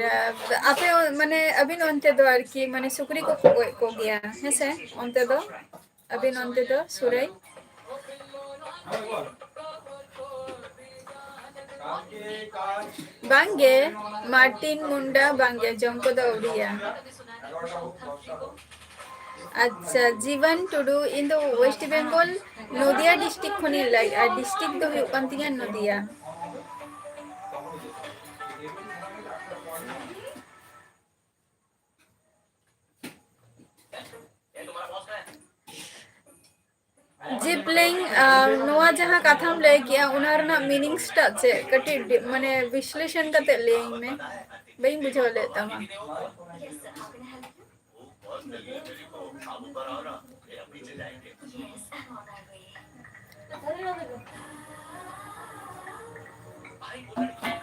ᱟᱯᱮ ᱚ-, ᱢᱟᱱᱮ ᱟᱹᱵᱤᱱ ᱚᱱᱛᱮ ᱫᱚ ᱟᱨᱠᱤ, ᱢᱟᱱᱮ ᱥᱩᱠᱨᱤ ᱠᱚᱠᱚ ᱜᱚᱡ ᱠᱚᱜᱮᱭᱟ, ᱦᱮᱸ ᱥᱮ? ᱚᱱᱛᱮ ᱫᱚ, ᱟᱹᱵᱤᱱ ᱚᱱᱛᱮ ᱫᱚ ᱥᱩᱨᱟᱹᱭ? ᱵᱟᱝᱜᱮ, ᱢᱟᱨᱴᱤᱱ ᱢᱩᱱᱰᱟ ᱵᱟᱝᱜᱮ, ᱡᱚᱢ ᱠᱚᱫᱚ ᱟᱹᱣᱨᱤᱭᱟ᱾ ᱟᱪᱪᱷᱟ, ᱡᱤᱵᱚᱱ ᱴᱩᱰᱩ, ᱤᱧ ᱫᱚ West Bengal, ᱱᱚᱫᱤᱭᱟ district ᱠᱷᱚᱱᱤᱧ ᱞᱟᱹᱭᱮᱫᱼᱟ᱾ District ᱫᱚ ᱦᱩᱭᱩᱜ ᱠᱟᱱ ᱛᱤᱧᱟ ᱱᱚᱫᱤᱭᱟ᱾ ᱡᱤᱯᱞᱤᱝ, ᱟᱢ, ᱱᱚᱣᱟ ᱡᱟᱦᱟᱸ ᱠᱟᱛᱷᱟᱢ ᱞᱟᱹᱭ ᱠᱮᱜᱼᱟ, ᱚᱱᱟ ᱨᱮᱱᱟᱜ meanings ᱴᱟᱜ ᱪᱮᱫ? ᱠᱟᱹᱴᱤᱡ ᱰᱤ-, ᱢᱟᱱᱮ ᱵᱤᱥᱞᱮᱥᱚᱱ ᱠᱟᱛᱮ ᱞᱟᱹᱭᱟᱹᱧ ᱢᱮ, ᱵᱟᱹᱧ ᱵᱩᱡᱷᱟᱹᱣ ᱞᱮᱫ ᱛᱟᱢᱟ᱾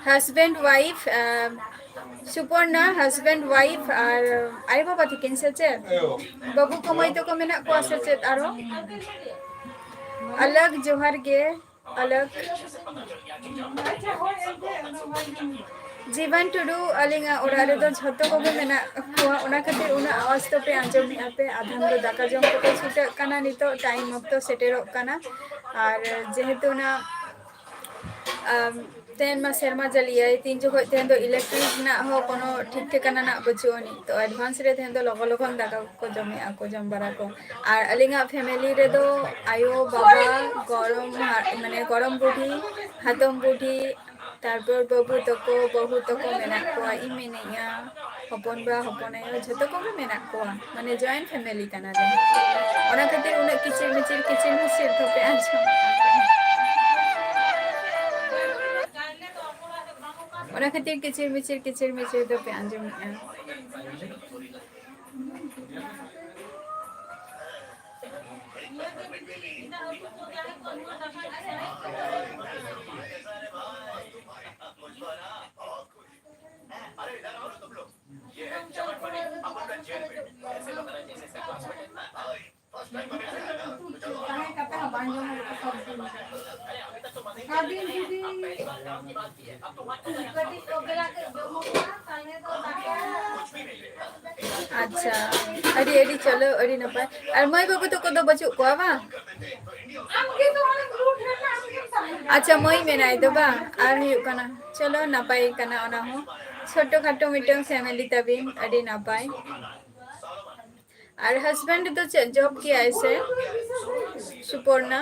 Husband, wife, ᱟᱢ, ᱥᱩᱯᱚᱨᱱᱟ, husband, wife ᱟᱨ ᱟᱭᱳ ᱵᱟᱵᱟ ᱛᱟᱹᱠᱤᱱ ᱥᱮ ᱪᱮᱫ? ᱵᱟᱹᱵᱩ ᱠᱚ ᱢᱟᱹᱭ ᱛᱟᱠᱚ ᱢᱮᱱᱟᱜ ᱠᱚᱣᱟ ᱥᱮ ᱪᱮᱫ ᱟᱨᱚ? ᱟᱞᱟᱜᱽ ᱡᱚᱦᱟᱨ ᱜᱮ, ᱟᱞᱟᱜᱽ᱾ ᱡᱤᱵᱚᱱ ᱴᱩᱰᱩ, ᱟᱹᱞᱤᱧᱟᱜ ᱚᱲᱟᱜ ᱨᱮᱫᱚ ᱡᱷᱚᱛᱚ ᱠᱚᱜᱮ ᱢᱮᱱᱟᱜ ᱠᱚᱣᱟ, ᱚᱱᱟ ᱠᱷᱟᱹᱛᱤᱨ ᱩᱱᱟᱹᱜ ᱟᱣᱟᱡᱽ ᱛᱟᱯᱮ ᱟᱸᱡᱚᱢᱮᱫᱼᱟ ᱯᱮ᱾ ᱟᱫᱷᱟᱱ ᱫᱚ ᱫᱟᱠᱟ ᱡᱚᱢ ᱠᱚᱠᱚ ᱪᱷᱩᱴᱟᱹᱜ ᱠᱟᱱᱟ, ᱱᱤᱛᱚᱜ time ᱚᱠᱛᱚ ᱥᱮᱴᱮᱨᱚᱜ ᱠᱟᱱᱟ᱾ ᱟᱨ ᱡᱮᱦᱮᱛᱩ ᱚᱱᱟ ᱟᱢ, ᱛᱮᱦᱮᱧ ᱢᱟ ᱥᱮᱨᱢᱟ ᱡᱟᱹᱞᱤᱭᱟᱭ, ᱛᱤᱱ ᱡᱚᱠᱷᱚᱡ ᱛᱮᱦᱮᱧ ᱫᱚ electric ᱨᱮᱱᱟᱜ ᱦᱚᱸ ᱠᱳᱱᱳ ᱴᱷᱤᱠ ᱴᱷᱤᱠᱟᱹᱱᱟ ᱨᱮᱱᱟᱜ ᱵᱟᱹᱪᱩᱜ ᱟᱹᱱᱤᱡ᱾ ᱛᱚ advance ᱨᱮ ᱛᱮᱦᱮᱧ ᱫᱚ ᱞᱚᱜᱚᱱ ᱞᱚᱜᱚᱱ ᱫᱟᱠᱟ ᱠᱚ ᱡᱚᱢᱮᱜᱼᱟ ᱠᱚ, ᱡᱚᱢ ᱵᱟᱲᱟ ᱠᱚ᱾ ᱟᱨ ᱟᱹᱞᱤᱧᱟᱜ family ᱨᱮᱫᱚ ᱟᱭᱳ, ᱵᱟᱵᱟ, ᱜᱚᱲᱚᱢ ᱦᱟ-, ᱢᱟᱱᱮ ᱜᱚᱲᱚᱢ ᱵᱩᱰᱷᱤ, ᱦᱟᱛᱚᱢ ᱵᱩᱰᱷᱤ, ᱛᱟᱨᱯᱚᱨ ᱵᱟᱹᱵᱩ ᱛᱟᱠᱚ, ᱵᱟᱹᱦᱩ ᱛᱟᱠᱚ ᱢᱮᱱᱟᱜ ᱠᱚᱣᱟ, ᱤᱧ ᱢᱤᱱᱟᱹᱧᱟ, ᱦᱚᱯᱚᱱ ᱵᱟ, ᱦᱚᱯᱚᱱ ᱟᱭᱳ, ᱡᱷᱚᱛᱚ ᱠᱚᱜᱮ ᱢᱮᱱᱟᱜ ᱠᱚᱣᱟ, ᱢᱟᱱᱮ joint family ᱠᱟᱱᱟᱞᱮ᱾ ᱚᱱᱟ ᱠᱷᱟᱹᱛᱤᱨ ᱩᱱᱟᱹᱜ ᱠᱤᱪᱤᱨ ᱢᱤᱪᱤᱨ, ᱠᱤᱪᱤᱨ ᱢᱤᱪᱤᱨ ᱫᱚᱯᱮ ᱟᱸᱡᱚᱢ᱾ ᱚᱱᱟ ᱠᱷᱟᱹᱛᱤᱨ ᱠᱤᱪᱤᱨ ᱢᱤᱪᱤᱨ, ᱠᱤᱪᱤᱨ ᱢᱤᱪᱤᱨ ᱫᱚᱯᱮ ᱟᱸᱡᱚᱢᱮᱫᱼᱟ᱾ ᱟᱪᱪᱷᱟ, ᱟᱹᱰᱤ ᱟᱹᱰᱤ ᱪᱚᱞᱚ, ᱟᱹᱰᱤ ᱱᱟᱯᱟᱭ᱾ ᱟᱨ ᱢᱟᱹᱭ ᱵᱟᱹᱵᱩ ᱛᱟᱠᱚ ᱫᱚ ᱵᱟᱹᱪᱩᱜ ᱠᱚᱣᱟ ᱵᱟᱝ? ᱟᱪᱪᱷᱟ, ᱢᱟᱹᱭ ᱢᱮᱱᱟᱭ ᱫᱚ ᱵᱟᱝ? ᱟᱨ ᱦᱩᱭᱩᱜ ᱠᱟᱱᱟ, ᱪᱚᱞᱚ ᱱᱟᱯᱟᱭ ᱠᱟᱱᱟ ᱚᱱᱟ ᱦᱚᱸ᱾ ᱪᱷᱳᱴᱳ ᱠᱷᱟᱴᱳ ᱢᱤᱫᱴᱟᱝ family ᱛᱟᱵᱤᱱ, ᱟᱹᱰᱤ ᱱᱟᱯᱟᱭ᱾ ᱟᱨ husband ᱫᱚ ᱪᱮᱫ job ᱠᱮᱭᱟᱭ ᱥᱮ? ᱥᱩᱯᱚᱨᱱᱟ᱾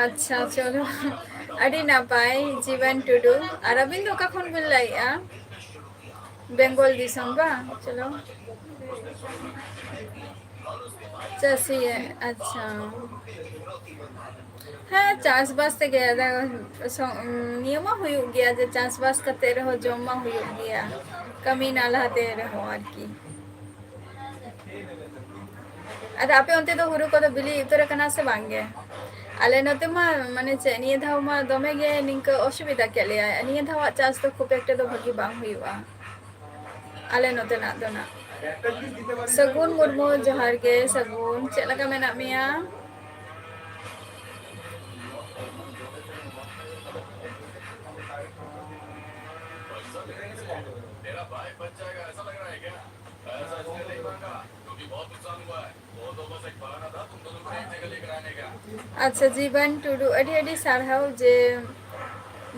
ᱟᱪᱪᱷᱟ, ᱪᱚᱞᱚ, ᱟᱹᱰᱤ ᱱᱟᱯᱟᱭ, ᱡᱤᱵᱚᱱ ᱴᱩᱰᱩ᱾ ᱟᱨ ᱟᱹᱵᱤᱱ ᱫᱚ ᱚᱠᱟ ᱠᱷᱚᱱ ᱵᱤᱱ ᱞᱟᱹᱭᱮᱜᱼᱟ? ᱵᱮᱝᱜᱚᱞ ᱫᱤᱥᱚᱢ ᱵᱟᱝ? ᱪᱚᱞᱚ᱾ ᱪᱟᱹᱥᱤ, ᱟᱪᱪᱷᱟ᱾ ᱦᱮᱸ, ᱪᱟᱥᱵᱟᱥ ᱛᱮᱜᱮ, ᱟᱫᱚ ᱥᱚ-, ᱱᱤᱭᱟᱹ ᱢᱟ ᱦᱩᱭᱩᱜ ᱜᱮᱭᱟ ᱡᱮ ᱪᱟᱥᱵᱟᱥ ᱠᱟᱛᱮ ᱨᱮᱦᱚᱸ ᱡᱚᱢ ᱢᱟ ᱦᱩᱭᱩᱜ ᱜᱮᱭᱟ, ᱠᱟᱹᱢᱤ ᱱᱟᱞᱦᱟ ᱛᱮ ᱨᱮᱦᱚᱸ ᱟᱨᱠᱤ᱾ ᱟᱫᱚ ᱟᱯᱮ ᱚᱱᱛᱮ ᱫᱚ ᱦᱩᱲᱩ ᱠᱚᱫᱚ ᱵᱤᱞᱤ ᱩᱛᱟᱹᱨ ᱟᱠᱟᱱᱟ ᱥᱮ ᱵᱟᱝ ᱜᱮ? ᱟᱞᱮ ᱱᱚᱛᱮ ᱢᱟ, ᱢᱟᱱᱮ ᱪᱮᱫ, ᱱᱤᱭᱟᱹ ᱫᱷᱟᱣ ᱢᱟ ᱫᱚᱢᱮ ᱜᱮ ᱱᱤᱝᱠᱟᱹ ᱚᱥᱩᱵᱤᱫᱟ ᱠᱮᱫ ᱞᱮᱭᱟᱭ᱾ ᱱᱤᱭᱟᱹ ᱫᱷᱟᱣᱟᱜ ᱪᱟᱥ ᱫᱚ ᱠᱷᱩᱵ ᱮᱠᱴᱟ ᱫᱚ ᱵᱷᱟᱹᱜᱤ ᱵᱟᱝ ᱦᱩᱭᱩᱜᱼᱟ ᱟᱞᱮ ᱱᱚᱛᱮᱱᱟᱜ ᱫᱚ ᱱᱟᱜ᱾ ᱥᱟᱹᱜᱩᱱ ᱢᱩᱨᱢᱩ, ᱡᱚᱦᱟᱨ ᱜᱮ ᱥᱟᱹᱜᱩᱱ, ᱪᱮᱫ ᱞᱮᱠᱟ ᱢᱮᱱᱟᱜ ᱢᱮᱭᱟ? ᱟᱪᱪᱷᱟ, ᱡᱤᱵᱟᱱ ᱴᱩᱰᱩ, ᱟᱹᱰᱤ ᱟᱹᱰᱤ ᱥᱟᱨᱦᱟᱣ ᱡᱮ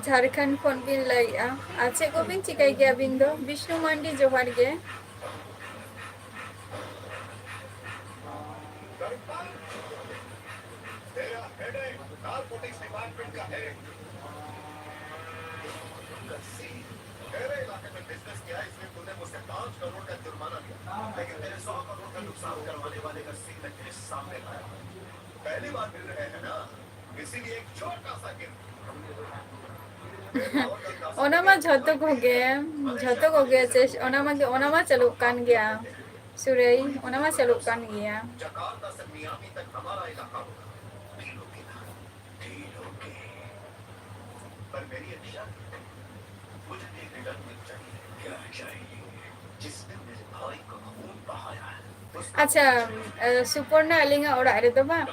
ᱡᱷᱟᱲᱠᱷᱚᱸᱰ ᱠᱷᱚᱱ ᱵᱤᱱ ᱞᱟᱹᱭᱮᱜᱼᱟ᱾ ᱟᱨ ᱪᱮᱫ ᱠᱚᱵᱤᱱ ᱪᱤᱠᱟᱹᱭ ᱜᱮᱭᱟ ᱟᱹᱵᱤᱱ ᱫᱚ? ᱵᱤᱥᱱᱩ ᱢᱟᱱᱰᱤ, ᱡᱚᱦᱟᱨ ᱜᱮ᱾ नारकोटिक्स डिपार्टमेंट का हेड। मेरे इलाके में बिजनेस किया, इसलिए तूने मुझसे पाँच करोड़ का जुर्माना दिया, लेकिन तेरे सौ करोड़ का नुकसान करवाने वाले का सीन मैं तेरे सामने लाया हूँ। पहली बार मिल रहे हैं ना, इसीलिए एक छोटा सा गिफ्ट। ᱚᱱᱟ ᱢᱟ ᱡᱷᱚᱛᱚ ᱠᱚᱜᱮ, ᱡᱷᱚᱛᱚ ᱠᱚᱜᱮ ᱪᱮᱥ-, ᱚᱱᱟ ᱢᱟ, ᱚᱱᱟ ᱢᱟ ᱪᱟᱹᱞᱩᱜ ᱠᱟᱱ ᱜᱮᱭᱟ ᱥᱩᱨᱟᱹᱭ, ᱚᱱᱟ ᱢᱟ ᱪᱟᱹᱞᱩᱜ ᱠᱟᱱ ᱜᱮᱭᱟ᱾ जकार्ता से मियामी तक हमारा इलाका होगा। तीनों की तीनों की। पर मेरी एक शर्त है, मुझे एक रिटर्न गिफ्ट चाहिए। क्या चाहिए? जिसने मेरे भाई का खून बहाया है। ᱟᱪᱪᱷᱟ, ᱮ, ᱥᱩᱯᱚᱨᱱᱟ, ᱟᱹᱞᱤᱧᱟᱜ ᱚᱲᱟᱜ ᱨᱮᱫᱚ ᱵᱟᱝ,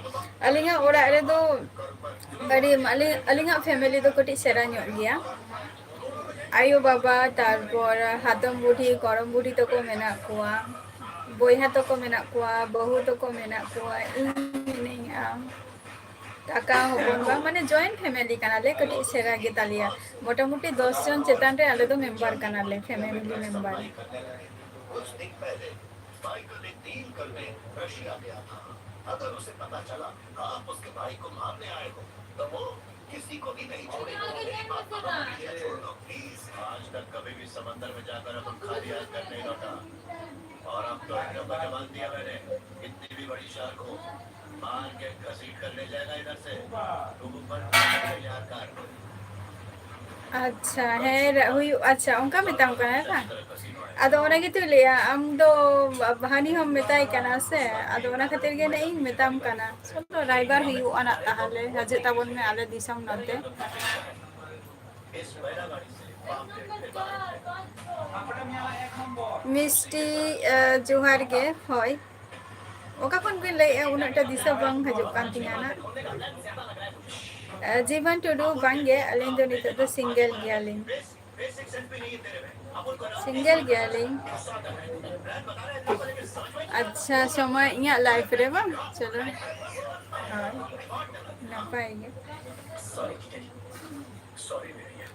ᱟᱹᱞᱤᱧᱟᱜ ᱚᱲᱟᱜ ᱨᱮᱫᱚ ᱟᱹᱰᱤ, ᱟᱹᱞᱤᱧ, ᱟᱹᱞᱤᱧᱟᱜ ᱯᱷᱮᱢᱮᱞᱤ ᱫᱚ ᱠᱟᱹᱴᱤᱡ ᱥᱮᱬᱟ ᱧᱚᱜ ᱜᱮᱭᱟ᱾ ᱟᱭᱳ ᱵᱟᱵᱟ, ᱛᱟᱨᱯᱚᱨ ᱦᱟᱛᱚᱢ ᱵᱩᱰᱷᱤ, ᱜᱚᱲᱚᱢ ᱵᱩᱰᱷᱤ ᱛᱟᱠᱚ ᱢᱮᱱᱟᱜ ᱠᱚᱣᱟ, ᱵᱚᱭᱦᱟ ᱛᱟᱠᱚ ᱢᱮᱱᱟᱜ ᱠᱚᱣᱟ, ᱵᱟᱹᱦᱩ ᱛᱟᱠᱚ ᱢᱮᱱᱟᱜ ᱠᱚᱣᱟ, ᱤᱧ ᱢᱤᱱᱟᱹᱧᱟ, ᱠᱟᱠᱟ ᱦᱚᱯᱚᱱ ᱵᱟ, ᱢᱟᱱᱮ ᱡᱚᱭᱮᱱᱴ ᱯᱷᱮᱢᱮᱞᱤ ᱠᱟᱱᱟᱞᱮ, ᱠᱟᱹᱴᱤᱡ ᱥᱮᱬᱟ ᱜᱮᱛᱟᱞᱮᱭᱟ᱾ ᱢᱚᱴᱟᱢᱩᱴᱤ ᱫᱚᱥ ᱡᱚᱱ ᱪᱮᱛᱟᱱ ᱨᱮ ᱟᱞᱮ ᱫᱚ ᱢᱮᱢᱵᱟᱨ ᱠᱟᱱᱟᱞᱮ, ᱯᱷᱮᱢᱮᱞᱤ ᱢᱮᱢᱵᱟᱨ᱾ कुछ दिन पहले माइकल ने तीन करने रशिया गया था। अगर उसे पता चला आप उसके भाई को मारने आए हो, तो वो किसी को भी नहीं छोड़ेगा। छोड़ दो प्लीज। आज तक कभी भी समंदर में जाकर अपन खाली हाथ घर नहीं लौटा। और अब तो एक नंबर जवाब दिया मैंने। कितनी भी बड़ी शार्क हो, मार के घसीट कर ले जाएगा इधर से। तुम ऊपर तैयार कर। ᱟᱪᱪᱷᱟ, ᱦᱮᱸ, ᱨᱟ-, ᱦᱩᱭᱩᱜ, ᱟᱪᱪᱷᱟ, ᱚᱱᱠᱟ ᱢᱮᱛᱟᱢ ᱠᱟᱱᱟ ᱵᱟᱝ? ᱟᱫᱚ ᱚᱱᱟ ᱜᱮᱛᱚᱭ ᱞᱟᱹᱭᱟ, ᱟᱢ ᱫᱚ ᱦᱟᱹᱱᱤ ᱦᱚᱸᱢ ᱢᱮᱛᱟᱭ ᱠᱟᱱᱟ ᱥᱮ, ᱟᱫᱚ ᱚᱱᱟ ᱠᱷᱟᱹᱛᱤᱨ ᱜᱮ ᱱᱟᱜ ᱤᱧ ᱢᱮᱛᱟᱢ ᱠᱟᱱᱟ᱾ ᱪᱚᱞᱚ, ᱨᱟᱭᱵᱟᱨ ᱦᱩᱭᱩᱜᱼᱟ ᱱᱟᱜ ᱛᱟᱦᱚᱞᱮ, ᱦᱤᱡᱩᱜ ᱛᱟᱵᱚᱱ ᱢᱮ ᱟᱞᱮ ᱫᱤᱥᱚᱢ ᱱᱚᱛᱮ᱾ ᱢᱤᱥᱴᱤ, ᱮ, ᱡᱚᱦᱟᱨ ᱜᱮ᱾ ᱦᱳᱭ, ᱚᱠᱟ ᱠᱷᱚᱱ ᱵᱤᱱ ᱞᱟᱹᱭᱮᱫᱼᱟ? ᱩᱱᱟᱹᱜ ᱴᱟ ᱫᱤᱥᱟᱹ ᱵᱟᱝ ᱦᱤᱡᱩᱜ ᱠᱟᱱ ᱛᱤᱧᱟ ᱱᱟᱜ᱾ ᱮ, ᱡᱤᱵᱚᱱ ᱴᱩᱰᱩ, ᱵᱟᱝᱜᱮ, ᱟᱹᱞᱤᱧ ᱫᱚ ᱱᱤᱛᱚᱜ ᱫᱚ ᱥᱤᱝᱜᱮᱞ ᱜᱮᱭᱟᱞᱤᱧ᱾ ᱥᱤᱝᱜᱮᱞ ᱜᱮᱭᱟᱞᱤᱧ᱾ ᱟᱪᱪᱷᱟ, ᱥᱚᱢᱚᱭ ᱤᱧᱟᱹᱜ ᱞᱟᱭᱤᱯᱷ ᱨᱮ ᱵᱟᱝ? ᱪᱚᱞᱚ, ᱦᱳᱭ, ᱱᱟᱯᱟᱭ ᱜᱮ᱾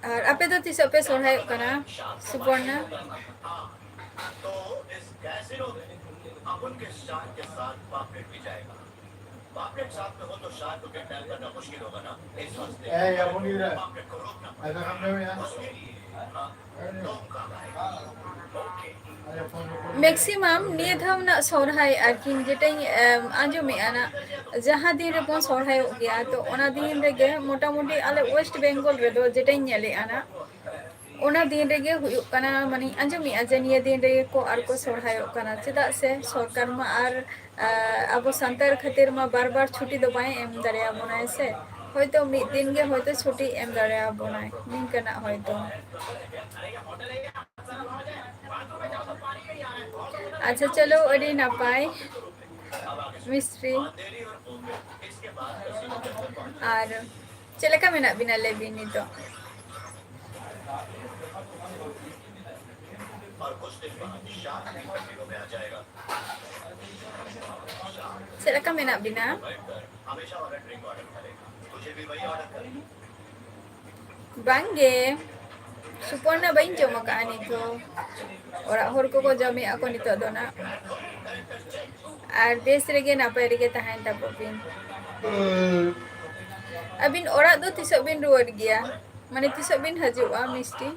ᱟᱨ ᱟᱯᱮ ᱫᱚ ᱛᱤᱥᱚᱜ ᱯᱮ ᱥᱚᱨᱦᱟᱭᱚᱜ ᱠᱟᱱᱟ, ᱥᱩᱯᱚᱨᱱᱟ? तो इस कैसीनो में अब उनके शान के साथ पापलेट भी जाएगा। पापलेट साथ में हो तो शार्क को किडनैप करना मुश्किल होगा ना। इस हौसले, ए, या मुनीर है। पापलेट को रोकना पड़ेगा। ऐसा काम नहीं है। उसके लिए, हाँ, दो काम आएगा। ओके। ᱢᱮᱠᱥᱤᱢᱟᱢ ᱱᱤᱭᱟᱹ ᱫᱷᱟᱣ ᱨᱮᱱᱟᱜ ᱥᱚᱨᱦᱟᱭ ᱟᱨᱠᱤ ᱡᱮᱴᱟᱧ, ᱮᱢ, ᱟᱸᱡᱚᱢᱮᱜᱼᱟ ᱱᱟᱜ, ᱡᱟᱦᱟᱸ ᱫᱤᱱ ᱨᱮᱵᱚᱱ ᱥᱚᱨᱦᱟᱭᱚᱜ ᱜᱮᱭᱟ, ᱛᱚ ᱚᱱᱟ ᱫᱤᱱ ᱨᱮᱜᱮ ᱢᱚᱴᱟᱢᱩᱴᱤ ᱟᱞᱮ ᱳᱭᱮᱥᱴ ᱵᱮᱝᱜᱚᱞ ᱨᱮᱫᱚ ᱡᱮᱴᱟᱧ ᱧᱮᱞᱮᱜᱼᱟ ᱱᱟᱜ, ᱚᱱᱟ ᱫᱤᱱ ᱨᱮᱜᱮ ᱦᱩᱭᱩᱜ ᱠᱟᱱᱟ, ᱢᱟᱱᱮᱧ ᱟᱸᱡᱚᱢᱮᱜᱼᱟ ᱡᱮ ᱱᱤᱭᱟᱹ ᱫᱤᱱ ᱨᱮᱜᱮ ᱠᱚ ᱟᱨ ᱠᱚ ᱥᱚᱨᱦᱟᱭᱚᱜ ᱠᱟᱱᱟ᱾ ᱪᱮᱫᱟᱜ ᱥᱮ ᱥᱚᱨᱠᱟᱨ ᱢᱟ ᱟᱨ, ᱟ, ᱟᱵᱚ ᱥᱟᱱᱛᱟᱲ ᱠᱷᱟᱹᱛᱤᱨ ᱢᱟ ᱵᱟᱨ ᱵᱟᱨ ᱪᱷᱩᱴᱤ ᱫᱚ ᱵᱟᱭ ᱮᱢ ᱫᱟᱲᱮᱭᱟᱵᱚᱱᱟᱭ ᱥᱮ, ᱦᱚᱭᱛᱳ ᱢᱤᱫ ᱫᱤᱱ ᱜᱮ ᱦᱚᱭᱛᱳ ᱪᱷᱩᱴᱤ ᱮᱢ ᱫᱟᱲᱮᱭᱟᱵᱚᱱᱟᱭ ᱱᱤᱝᱠᱟᱹᱱᱟᱜ ᱦᱚᱭᱛᱳ᱾ ᱟᱪᱪᱷᱟ, ᱪᱚᱞᱚ, ᱟᱹᱰᱤ ᱱᱟᱯᱟᱭ ᱢᱤᱥᱴᱨᱤ᱾ ᱟᱨ ᱪᱮᱫ ᱞᱮᱠᱟ ᱢᱮᱱᱟᱜ ᱵᱤᱱᱟ ᱞᱟᱹᱭ ᱵᱤᱱ ᱱᱤᱛᱚᱜ? ᱪᱮᱫ ᱞᱮᱠᱟ ᱢᱮᱱᱟᱜ ᱵᱤᱱᱟ? ᱵᱟᱝᱜᱮ, ᱥᱩᱯᱚᱨᱱᱟ ᱵᱟᱹᱧ ᱡᱚᱢ ᱟᱠᱟᱫᱼᱟ ᱱᱤᱛ ᱦᱚᱸ᱾ ᱚᱲᱟᱜ ᱦᱚᱲ ᱠᱚᱠᱚ ᱡᱚᱢᱮᱫᱼᱟ ᱠᱚ ᱱᱤᱛᱚᱜ ᱫᱚ ᱱᱟᱜ᱾ ᱟᱨ ᱵᱮᱥ ᱨᱮᱜᱮ ᱱᱟᱯᱟᱭ ᱨᱮᱜᱮ ᱛᱟᱦᱮᱱ ᱛᱟᱵᱚ ᱵᱤᱱ᱾ ᱟᱹᱵᱤᱱ ᱚᱲᱟᱜ ᱫᱚ ᱛᱤᱥᱚᱜ ᱵᱤᱱ ᱨᱩᱣᱟᱹᱲ ᱜᱮᱭᱟ? ᱢᱟᱱᱮ ᱛᱤᱥᱚᱜ ᱵᱤᱱ ᱦᱤᱡᱩᱜᱼᱟ ᱢᱤᱥᱴᱤ?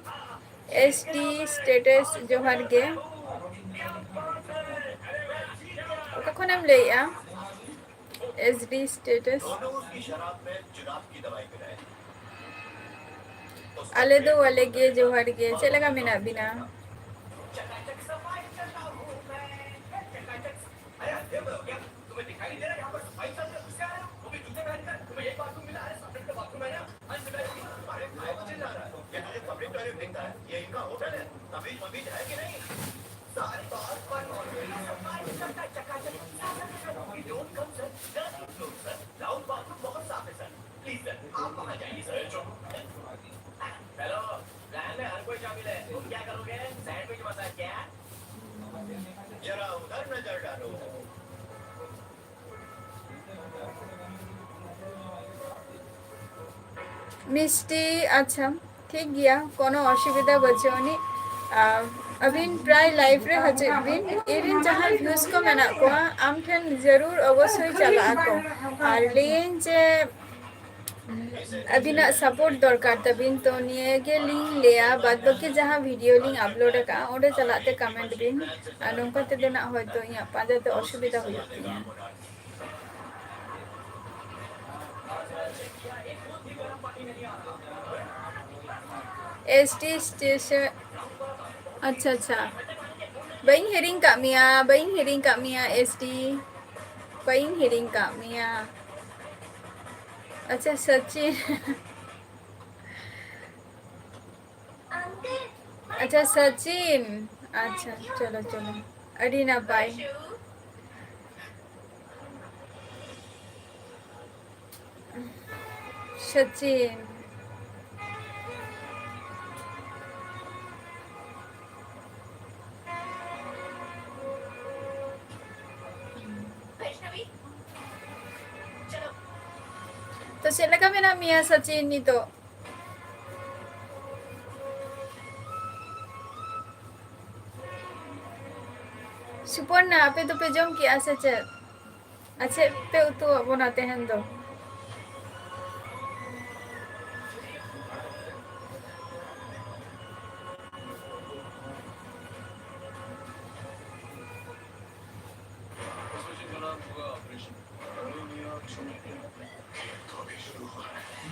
ᱮᱥ ᱰᱤ status ᱡᱚᱦᱟᱨ ᱜᱮ᱾ ᱚᱠᱟ ᱠᱷᱚᱱᱮᱢ ᱞᱟᱹᱭᱮᱜᱼᱟ? S D status᱾ ᱟᱞᱮ ᱫᱚ ᱟᱞᱮ ᱜᱮ, ᱡᱚᱦᱟᱨ ᱜᱮ᱾ ᱪᱮᱫ ᱞᱮᱠᱟ ᱢᱮᱱᱟᱜ ᱵᱤᱱᱟ? ᱢᱤᱥᱴᱤ, ᱟᱪᱪᱷᱟ, ᱴᱷᱤᱠ ᱜᱮᱭᱟ, ᱠᱳᱱᱳ ᱚᱥᱩᱵᱤᱫᱷᱟ ᱵᱟᱹᱪᱩᱜ ᱟᱹᱱᱤᱡ᱾ ᱟᱨ ᱟᱹᱵᱤᱱ ᱯᱨᱟᱭ live ᱨᱮ ᱦᱤᱡᱩᱜ ᱵᱤᱱ, ᱤᱧ ᱨᱮᱱ ᱡᱟᱦᱟᱸᱭ views ᱠᱚ ᱢᱮᱱᱟᱜ ᱠᱚᱣᱟ, ᱟᱢ ᱴᱷᱮᱱ ᱡᱟᱹᱨᱩᱲ ᱚᱵᱚᱥᱥᱳᱭ ᱪᱟᱞᱟᱜ ᱟᱠᱚ᱾ ᱟᱨ ᱞᱟᱹᱭᱟᱹᱧ ᱡᱮ ᱟᱹᱵᱤᱱᱟᱜ support ᱫᱚᱨᱠᱟᱨ ᱛᱟᱹᱵᱤᱱ, ᱛᱚ ᱱᱤᱭᱟᱹ ᱜᱮ ᱞᱤᱧ ᱞᱟᱹᱭᱟ᱾ ᱵᱟᱫ ᱵᱟᱹᱠᱤ ᱡᱟᱦᱟᱸ video ᱞᱤᱧ upload ᱟᱠᱟᱫᱼᱟ, ᱚᱸᱰᱮ ᱪᱟᱞᱟᱜ ᱛᱮ comment ᱵᱤᱱ, ᱟᱨ ᱱᱚᱝᱠᱟ ᱛᱮᱫᱚ ᱱᱟᱜ ᱦᱚᱭᱛᱳ ᱤᱧᱟᱹᱜ ᱯᱟᱸᱡᱟ ᱛᱮ ᱚᱥᱩᱵᱤᱫᱷᱟ ᱦᱩᱭᱩᱜ ᱛᱤᱧᱟᱹ᱾ S T station, ᱟᱪᱪᱷᱟ, ᱟᱪᱪᱷᱟ᱾ ᱵᱟᱹᱧ ᱦᱤᱲᱤᱧ ᱠᱟᱜ ᱢᱮᱭᱟ, ᱵᱟᱹᱧ ᱦᱤᱲᱤᱧ ᱠᱟᱜ ᱢᱮᱭᱟ, S T᱾ ᱵᱟᱹᱧ ᱦᱤᱲᱤᱧ ᱠᱟᱜ ᱢᱮᱭᱟ᱾ ᱟᱪᱪᱷᱟ, ᱥᱟᱪᱤᱱ᱾ ᱟᱪᱪᱷᱟ, ᱥᱟᱪᱤᱱ᱾ ᱟᱪᱪᱷᱟ, ᱪᱚᱞᱚ, ᱪᱚᱞᱚ᱾ ᱟᱹᱰᱤ ᱱᱟᱯᱟᱭ᱾ ᱥᱟᱪᱤᱱ᱾ ᱛᱚ, ᱪᱮᱫ ᱞᱮᱠᱟ ᱢᱮᱱᱟᱜ ᱢᱮᱭᱟ, ᱥᱟᱪᱤᱱ, ᱱᱤᱛᱚᱜ? ᱥᱩᱯᱚᱨᱱᱟ, ᱟᱯᱮ ᱫᱚᱯᱮ ᱡᱚᱢ ᱠᱮᱜᱼᱟ ᱥᱮ ᱪᱮᱫ? ᱟᱨ ᱪᱮᱫ ᱯᱮ ᱩᱛᱩ ᱟᱵᱚᱱᱟ ᱛᱮᱦᱮᱧ ᱫᱚ?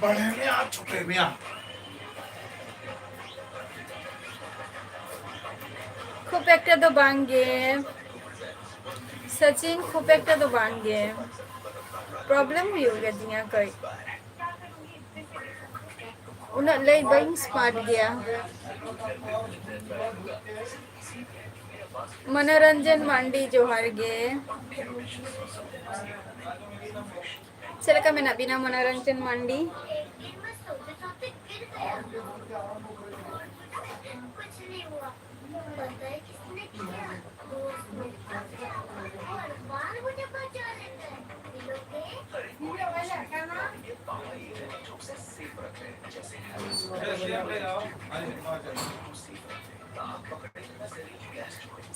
ᱵᱟᱲᱮ ᱢᱮᱭᱟ, ᱪᱷᱩᱴᱮ ᱢᱮᱭᱟ᱾ ᱠᱷᱩᱵ ᱮᱠᱴᱟ ᱫᱚ ᱵᱟᱝ ᱜᱮ ᱥᱟᱪᱤᱱ, ᱠᱷᱩᱵ ᱮᱠᱴᱟ ᱫᱚ ᱵᱟᱝ ᱜᱮ, problem ᱦᱩᱭᱩᱜ ᱜᱮ ᱛᱤᱧᱟ ᱠᱟᱹᱡ, ᱩᱱᱟᱹᱜ ᱞᱟᱹᱭ ᱵᱟᱹᱧ smart ᱜᱮᱭᱟ᱾ ᱢᱚᱱᱳᱨᱚᱧᱡᱚᱱ ᱢᱟᱱᱰᱤ, ᱡᱚᱦᱟᱨ ᱜᱮ᱾ ᱪᱮᱫ ᱞᱮᱠᱟ ᱢᱮᱱᱟᱜ ᱵᱤᱱᱟ, ᱢᱚᱱᱳᱨᱚᱧᱡᱚᱱ ᱢᱟᱱᱰᱤ?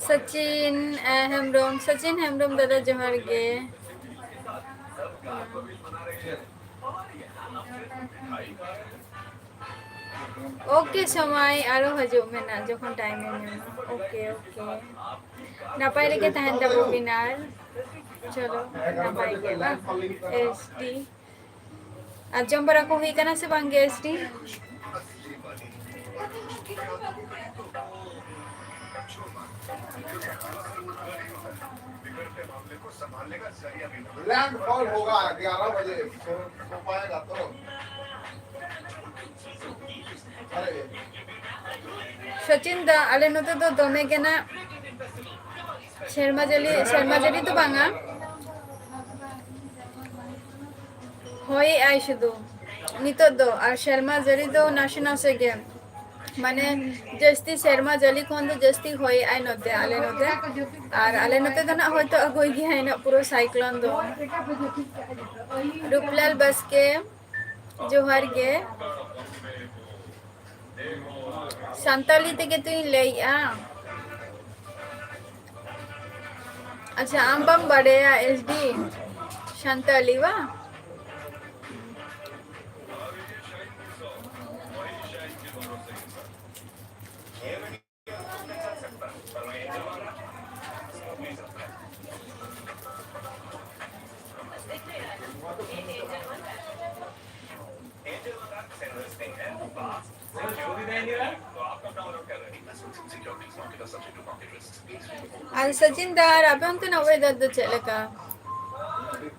ᱥᱚᱪᱤᱱ ᱮ, ᱦᱮᱢᱵᱨᱚᱢ, ᱥᱚᱪᱤᱱ ᱦᱮᱢᱵᱨᱚᱢ ᱫᱟᱫᱟ, ᱡᱚᱦᱟᱨ ᱜᱮ᱾ ᱳᱠᱮ ᱥᱚᱢᱟᱭ, ᱟᱨᱚ ᱦᱤᱡᱩᱜ ᱢᱮ ᱱᱟᱜ ᱡᱚᱠᱷᱚᱱ ᱴᱟᱭᱤᱢ ᱮᱢ ᱧᱟᱢᱟ᱾ ᱳᱠᱮ, ᱳᱠᱮ, ᱱᱟᱯᱟᱭ ᱨᱮᱜᱮ ᱛᱟᱦᱮᱱ ᱛᱟᱵᱚᱱ ᱵᱤᱱ᱾ ᱟᱨ ᱪᱚᱞᱚ, ᱱᱟᱯᱟᱭ ᱜᱮ ᱵᱟᱝ? ᱮᱥ ᱰᱤ, ᱟᱨ ᱡᱚᱢ ᱵᱟᱲᱟ ᱠᱚ ᱦᱩᱭ ᱠᱟᱱᱟ ᱥᱮ ᱵᱟᱝ ᱜᱮ ᱮᱥ ᱰᱤ? लैंडफॉल होगा ग्यारह बजे, सो, सो पाएगा तो। अरे। ᱥᱚᱪᱤᱱ ᱫᱟ, ᱟᱞᱮ ᱱᱚᱛᱮ ᱫᱚ ᱫᱚᱢᱮ ᱜᱮ ᱱᱟᱜ ᱥᱮᱨᱢᱟ ᱡᱟᱹᱲᱤ, ᱥᱮᱨᱢᱟ ᱡᱟᱹᱲᱤ ᱫᱚ ᱵᱟᱝᱟ, ᱦᱚᱭᱮᱜᱼᱟᱭ ᱥᱩᱫᱷᱩ ᱱᱤᱛᱚᱜ ᱫᱚ᱾ ᱟᱨ ᱥᱮᱨᱢᱟ ᱡᱟᱹᱲᱤ ᱫᱚ ᱱᱟᱥᱮ ᱱᱟᱥᱮ ᱜᱮ, ᱢᱟᱱᱮ ᱡᱟᱹᱥᱛᱤ ᱥᱮᱨᱢᱟ ᱡᱟᱹᱲᱤ ᱠᱷᱚᱱ ᱫᱚ ᱡᱟᱹᱥᱛᱤ ᱦᱚᱭᱮᱜᱼᱟᱭ ᱱᱚᱛᱮ, ᱟᱞᱮ ᱱᱚᱛᱮ᱾ ᱟᱨ ᱟᱞᱮ ᱱᱚᱛᱮ ᱫᱚ ᱱᱟᱜ ᱦᱚᱭᱛᱳ ᱟᱹᱜᱩᱭ ᱜᱮᱭᱟᱭ ᱱᱟᱜ ᱯᱩᱨᱟᱹ ᱥᱟᱭᱠᱞᱚᱱ ᱫᱚ᱾ ᱨᱩᱯᱞᱟᱞ ᱵᱟᱥᱠᱮ, ᱡᱚᱦᱟᱨ ᱜᱮ᱾ ᱥᱟᱱᱛᱟᱞᱤ ᱛᱮᱜᱮ ᱛᱚᱧ ᱞᱟᱹᱭᱮᱜᱼᱟ᱾ ᱟᱪᱪᱷᱟ, ᱟᱢ ᱵᱟᱢ ᱵᱟᱰᱟᱭᱟ ᱮᱥ ᱰᱤ ᱥᱟᱱᱛᱟᱞᱤ ᱵᱟ? ᱟᱨ ᱥᱚᱪᱤᱱ ᱫᱟ, ᱟᱨ ᱟᱯᱮ ᱚᱱᱛᱮᱱᱟᱜ ᱚᱭᱮᱫᱟᱨ ᱫᱚ ᱪᱮᱫ ᱞᱮᱠᱟ?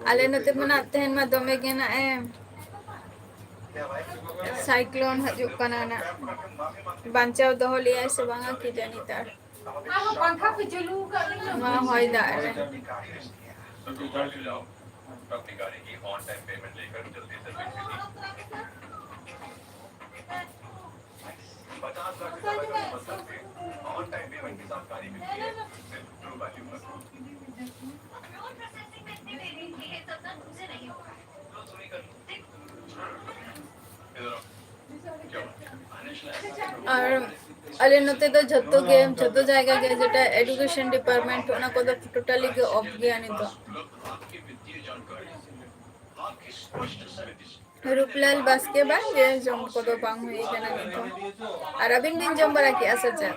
ᱟᱞᱮ ᱱᱚᱛᱮ ᱢᱟ ᱱᱟᱜ ᱛᱮᱦᱮᱧ ᱢᱟ ᱫᱚᱢᱮ ᱜᱮ ᱱᱟᱜ ᱮ ᱥᱟᱭᱠᱞᱚᱱ ᱦᱤᱡᱩᱜ ᱠᱟᱱᱟ ᱱᱟᱜ᱾ ᱵᱟᱧᱪᱟᱣ ᱫᱚᱦᱚ ᱞᱮᱭᱟᱭ ᱥᱮ ᱵᱟᱝᱟ ᱠᱤ ᱡᱟᱹᱱᱤ ᱛᱟᱨ᱾ ᱟᱨᱦᱚᱸ ᱯᱟᱝᱠᱷᱟ ᱯᱮ ᱪᱟᱹᱞᱩ ᱟᱠᱟᱫ ᱞᱮᱭᱟ᱾ ᱱᱚᱣᱟ ᱦᱚᱭ ᱫᱟᱜ ᱨᱮ᱾ ᱟᱨ ᱟᱞᱮ ᱱᱚᱛᱮ ᱫᱚ ᱡᱷᱚᱛᱚ ᱜᱮ, ᱡᱷᱚᱛᱚ ᱡᱟᱭᱜᱟ ᱜᱮ, ᱡᱮᱴᱟ education department, ᱚᱱᱟ ᱠᱚᱫᱚ totally ᱜᱮ off ᱜᱮᱭᱟ ᱱᱤᱛᱚᱜ᱾ ᱨᱩᱯᱞᱟᱞ ᱵᱟᱥᱠᱮ, ᱵᱟᱝ ᱜᱮ, ᱡᱚᱢ ᱠᱚᱫᱚ ᱵᱟᱝ ᱦᱩᱭ ᱠᱟᱱᱟ ᱱᱤᱛᱚᱜ᱾ ᱟᱨ ᱟᱹᱵᱤᱱ ᱵᱤᱱ ᱡᱚᱢ ᱵᱟᱲᱟ ᱠᱮᱜᱼᱟ ᱥᱮ ᱪᱮᱫ?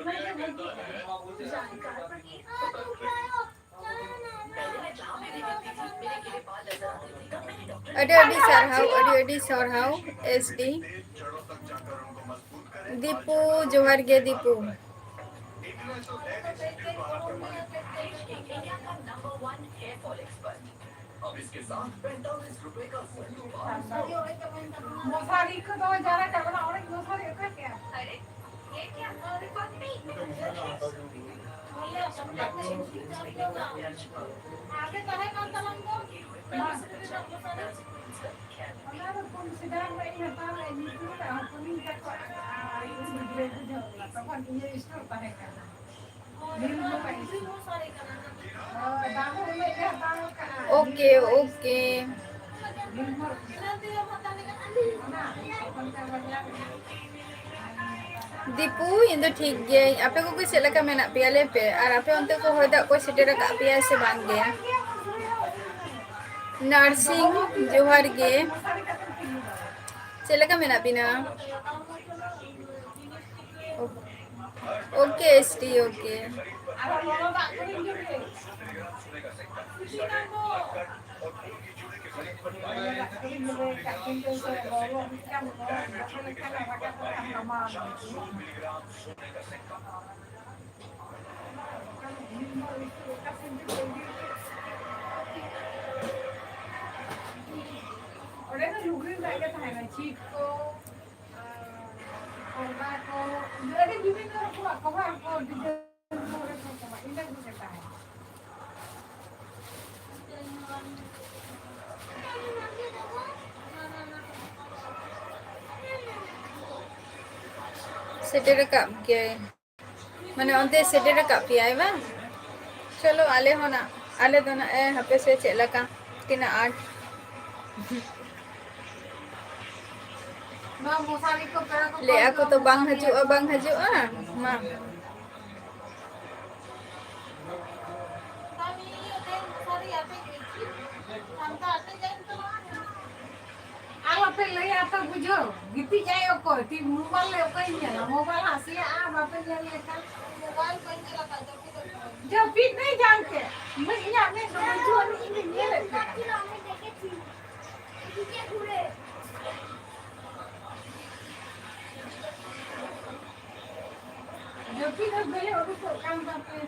ᱟᱹᱰᱤ ᱟᱹᱰᱤ ᱥᱟᱨᱦᱟᱣ, ᱟᱹᱰᱤ ᱟᱹᱰᱤ ᱥᱟᱨᱦᱟᱣ, S D᱾ ᱫᱤᱯᱩ, ᱡᱚᱦᱟᱨ ᱜᱮ ᱫᱤᱯᱩ᱾ अब इसके साथ पैंतालीस रुपए का जरूर ᱢᱚᱥᱟᱨᱤ ᱠᱚᱫᱚ ᱡᱟᱨᱟ ᱪᱟᱵᱟ ᱚᱲᱟᱜ ᱢᱚᱥᱟᱨᱤ ᱚᱠᱟ ᱠᱮᱜᱼᱟ? ᱟᱨᱮ, ᱤᱭᱟᱹ ᱠᱮᱜᱼᱟ? ᱟᱨᱮ, ᱯᱟᱛᱞᱤ᱾ ᱵᱚᱞᱮ, ᱟᱯᱱᱟ ᱟᱯᱱᱟ ᱥᱩᱵᱤᱫᱷᱟ ᱠᱚ ᱧᱟᱢᱟ᱾ ᱟᱯᱮ ᱛᱟᱦᱮᱸ ᱠᱟᱱ ᱛᱟᱞᱟᱝ ᱫᱚ, ᱵᱟᱝ᱾ ᱚᱱᱟ ᱫᱚ ᱠᱚᱢ ᱥᱮᱫᱟᱭ ᱨᱮ ᱤᱧ ᱦᱟᱛᱟᱣ ᱞᱮᱫ, ᱧᱩᱛᱩᱢ ᱞᱮᱫ, ᱦᱚᱯᱚᱱᱤᱧ ᱠᱟᱠᱚ, ᱟᱨ ᱤᱧ ᱜᱤᱫᱽᱨᱟᱹ ᱵᱩᱡᱷᱟᱹᱣ ᱞᱮᱱᱟ, ᱛᱚᱠᱷᱚᱱ ᱤᱧᱟᱹᱜ store ᱛᱟᱦᱮᱸ ᱠᱟᱱᱟ᱾ OK, OK᱾ ᱫᱤᱯᱩ, ᱤᱧ ᱫᱚ ᱴᱷᱤᱠ ᱜᱤᱭᱟᱹᱧ᱾ ᱟᱯᱮ ᱠᱚᱜᱮ ᱪᱮᱫ ᱞᱮᱠᱟ ᱢᱮᱱᱟᱜ ᱯᱮᱭᱟ ᱞᱟᱹᱭ ᱯᱮ? ᱟᱨ ᱟᱯᱮ ᱚᱱᱛᱮ ᱠᱚ ᱦᱚᱭ ᱫᱟᱜ ᱠᱚ ᱥᱮᱴᱮᱨ ᱟᱠᱟᱫ ᱯᱮᱭᱟ ᱥᱮ ᱵᱟᱝ ᱜᱮ? ᱱᱟᱨᱥᱤᱝ, ᱡᱚᱦᱟᱨ ᱜᱮ᱾ ᱪᱮᱫ ᱞᱮᱠᱟ ᱢᱮᱱᱟᱜ ᱵᱤᱱᱟ? OK, S T, OK᱾ ᱚᱸᱰᱮ ᱫᱚ ᱞᱩᱜᱽᱲᱤ ᱨᱮᱱᱟᱜ ᱜᱮ ᱛᱟᱦᱮᱱᱟ, ᱪᱷᱤᱴ ᱠᱚ, ᱟᱨ ᱯᱚᱨᱫᱟ ᱠᱚ, ᱟᱹᱰᱤ ᱵᱤᱵᱷᱤᱱᱱᱚ ᱨᱚᱠᱚᱢᱟᱜ cover ᱠᱚ, design ᱠᱚ, ᱦᱚᱨᱮᱠ ᱨᱚᱠᱚᱢᱟᱜ, ᱤᱱᱟᱹ ᱠᱚᱜᱮ ᱛᱟᱦᱮᱱᱟ᱾ ᱥᱮᱴᱮᱨ ᱟᱠᱟᱫ ᱜᱮᱭᱟᱭ᱾ ᱢᱟᱱᱮ ᱚᱱᱛᱮ ᱥᱮᱴᱮᱨ ᱟᱠᱟᱫ ᱯᱮᱭᱟᱭ ᱵᱟᱝ? ᱪᱚᱞᱚ, ᱟᱞᱮ ᱦᱚᱸ ᱱᱟ, ᱟᱞᱮ ᱫᱚ ᱱᱟᱜ, ᱮ, ᱦᱟᱯᱮ ᱥᱮ ᱪᱮᱫ ᱞᱮᱠᱟ, ᱛᱤᱱᱟᱹᱜ ᱟᱸᱴ᱾ ᱱᱚᱣᱟ ᱢᱚᱥᱟᱨᱤ ᱠᱚ ᱯᱮᱲᱟ ᱠᱚ ᱞᱟᱹᱭᱮᱫᱼᱟ ᱠᱚ ᱛᱚ ᱵᱟᱝ ᱦᱤᱡᱩᱜᱼᱟ, ᱵᱟᱝ ᱦᱤᱡᱩᱜᱼᱟ᱾ ᱢᱟ᱾ ᱟᱞᱚᱯᱮ ᱞᱟᱹᱭᱟ ᱛᱚ ᱵᱩᱡᱷᱟᱹᱣ, ᱜᱤᱛᱤᱡ ᱟᱭ ᱚᱠᱚᱭ? ᱛᱤ ᱢᱳᱵᱟᱭᱤᱞ ᱞᱮ ᱚᱠᱚᱭ ᱧᱮᱞᱟ? ᱢᱳᱵᱟᱭᱤᱞ ᱦᱟᱸᱥᱤᱭᱟᱜᱼᱟ, ᱵᱟᱯᱮ ᱧᱮᱞ ᱞᱮᱠᱷᱟᱱ᱾ ᱢᱳᱵᱟᱭᱤᱞ ᱵᱟᱹᱧ ᱧᱮᱞ ᱟᱠᱟᱫ, ᱡᱟᱹᱯᱤᱫ ᱟᱠᱟᱫ᱾ ᱡᱟᱹᱯᱤᱫ ᱱᱟᱹᱧ ᱡᱟᱝ ᱛᱮ᱾ ᱤᱧᱟᱹᱜ ᱢᱮᱫ ᱫᱚ ᱵᱟᱹᱪᱩᱜ ᱟᱹᱱᱤᱡ, ᱤᱧ ᱫᱚᱧ ᱧᱮᱞᱮᱫ ᱠᱟᱱᱟ᱾ ᱡᱟᱹᱯᱤᱫ ᱟᱨ ᱵᱮᱨᱮᱫ ᱩᱰᱩᱠᱚᱜ ᱠᱟᱱ ᱛᱟᱯᱮ᱾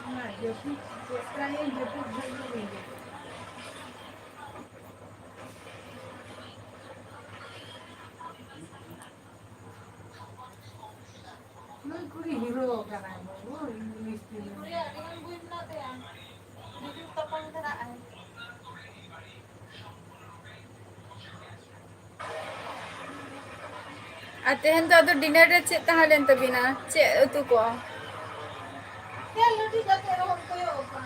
ᱚᱱᱟ ᱡᱟᱹᱯᱤᱫ ᱪᱮᱥᱴᱟᱭᱟᱹᱧ, ᱡᱟᱹᱯᱤᱫ ᱵᱷᱟᱹᱜᱤ ᱦᱩᱭ ᱞᱮᱱᱟ᱾ ᱱᱩᱭ ᱠᱩᱲᱤ ᱦᱤᱨᱳ ᱠᱟᱱᱟᱭ ᱵᱟᱹᱵᱩ, ᱤᱝᱞᱤᱥ ᱯᱷᱤᱞᱢ᱾ ᱠᱩᱲᱤ ᱟᱹᱰᱤ ᱜᱟᱱ ᱵᱳᱭ ᱢᱮᱱᱟᱜ ᱛᱟᱭᱟ᱾ ᱡᱩᱫᱤ ᱛᱟᱯᱟᱢ ᱫᱷᱟᱨᱟᱜ ᱟᱭ᱾ ᱟᱨ ᱛᱮᱦᱮᱧ ᱫᱚ ᱟᱫᱚ ᱰᱤᱱᱟᱨ ᱨᱮ ᱪᱮᱫ ᱛᱟᱦᱮᱸ ᱞᱮᱱ ᱛᱟᱵᱤᱱᱟ? ᱪᱮᱫ ᱩᱛᱩ ᱠᱚ? ᱧᱮᱞ ᱞᱟᱹᱴᱩ ᱠᱟᱛᱮ ᱨᱚᱦᱚᱲ ᱠᱚᱭᱚᱜ ᱟᱠᱟᱱ᱾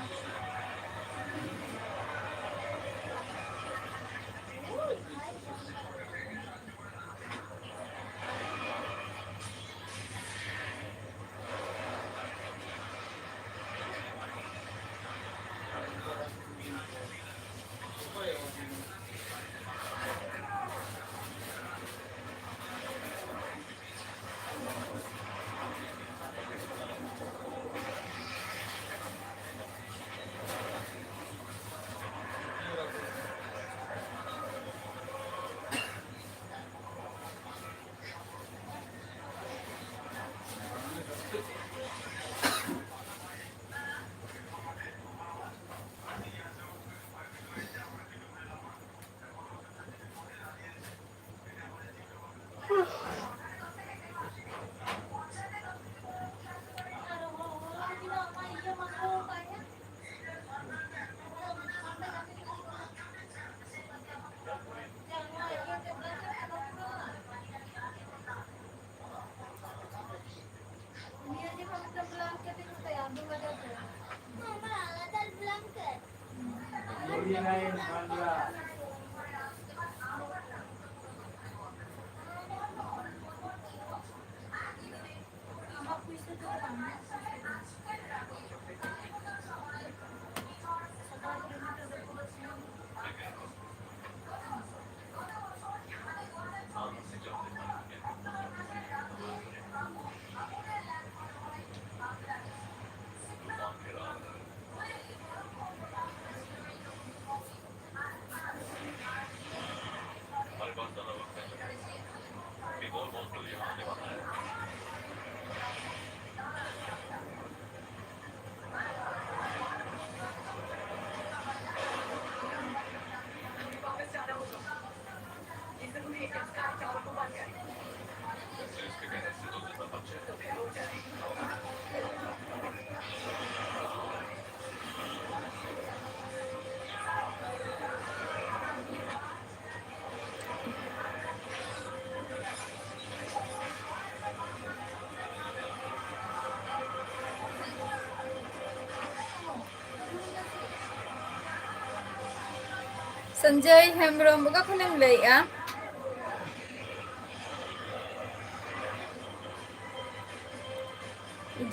ᱥᱚᱧᱡᱚᱭ ᱦᱮᱢᱵᱨᱚᱢ, ᱚᱠᱟ ᱠᱷᱚᱱᱮᱢ ᱞᱟᱹᱭᱮᱜᱼᱟ?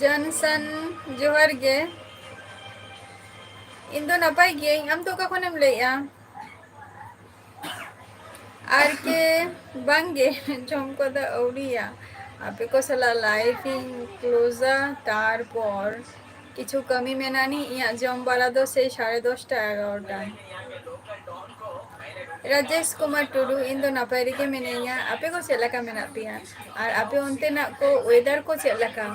ᱡᱚᱱᱥᱚᱱ, ᱡᱚᱦᱟᱨ ᱜᱮ᱾ ᱤᱧ ᱫᱚ ᱱᱟᱯᱟᱭ ᱜᱤᱭᱟᱹᱧ, ᱟᱢ ᱫᱚ ᱚᱠᱟ ᱠᱷᱚᱱᱮᱢ ᱞᱟᱹᱭᱮᱜᱼᱟ? ᱟᱨ ᱠᱮ ᱵᱟᱝ ᱜᱮ, ᱡᱚᱢ ᱠᱚᱫᱚ ᱟᱹᱣᱨᱤᱭᱟ᱾ ᱟᱯᱮ ᱠᱚ ᱥᱟᱞᱟᱜ live ᱤᱧ closeᱟ, ᱛᱟᱨᱯᱚᱨ ᱠᱤᱪᱷᱩ ᱠᱟᱹᱢᱤ ᱢᱮᱱᱟᱜ ᱱᱤ, ᱤᱧᱟᱹᱜ ᱡᱚᱢ ᱵᱟᱲᱟ ᱫᱚ ᱥᱮᱭ ᱥᱟᱲᱮ ᱫᱚᱥᱴᱟ, ᱮᱜᱟᱨᱚᱴᱟ᱾ ᱨᱟᱡᱮᱥ ᱠᱩᱢᱟᱨ ᱴᱩᱰᱩ, ᱤᱧ ᱫᱚ ᱱᱟᱯᱟᱭ ᱨᱮᱜᱮ ᱢᱤᱱᱟᱹᱧᱟ᱾ ᱟᱯᱮ ᱠᱚ ᱪᱮᱫ ᱞᱮᱠᱟ ᱢᱮᱱᱟᱜ ᱯᱮᱭᱟ? ᱟᱨ ᱟᱯᱮ ᱚᱱᱛᱮᱱᱟᱜ ᱠᱚ weather ᱠᱚ ᱪᱮᱫ ᱞᱮᱠᱟ?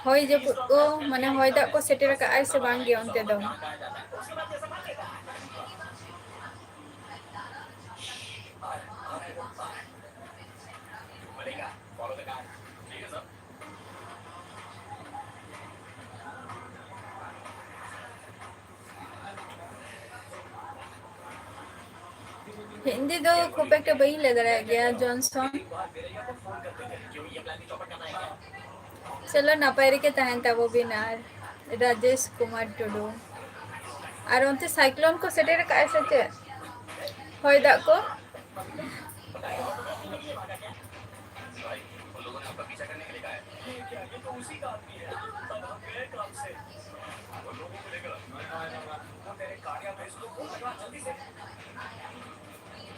ᱦᱚᱭ ᱡᱟᱹᱯᱩᱫ ᱠᱚ, ᱢᱟᱱᱮ, ᱦᱚᱭ ᱫᱟᱜ ᱠᱚ ᱥᱮᱴᱮᱨ ᱟᱠᱟᱫ ᱟᱭ ᱥᱮ ᱵᱟᱝ ᱜᱮ ᱚᱱᱛᱮ ᱫᱚ? ᱦᱤᱱᱫᱤ ᱫᱚ ᱠᱷᱩᱵ ᱮᱠᱴᱟ ᱵᱟᱹᱧ ᱞᱟᱹᱭ ᱫᱟᱲᱮᱭᱟᱜ ᱜᱮᱭᱟ, ᱡᱚᱱᱥᱚᱱ᱾ ᱪᱚᱞᱚ, ᱱᱟᱯᱟᱭ ᱨᱮᱜᱮ ᱛᱟᱦᱮᱱ ᱛᱟᱵᱚ ᱵᱤᱱ᱾ ᱟᱨ ᱨᱟᱡᱮᱥ ᱠᱩᱢᱟᱨ ᱴᱩᱰᱩ, ᱟᱨ ᱚᱱᱛᱮ cyclone ᱠᱚ ᱥᱮᱴᱮᱨ ᱟᱠᱟᱫᱼᱟ ᱥᱮ ᱪᱮᱫ? ᱦᱚᱭ ᱫᱟᱜ ᱠᱚ? ये तो उसी का आदमी है। अब हम गए काम से। वो लोगों को लेकर। वो तेरे कांडिया भेज को फोन लगा जल्दी से।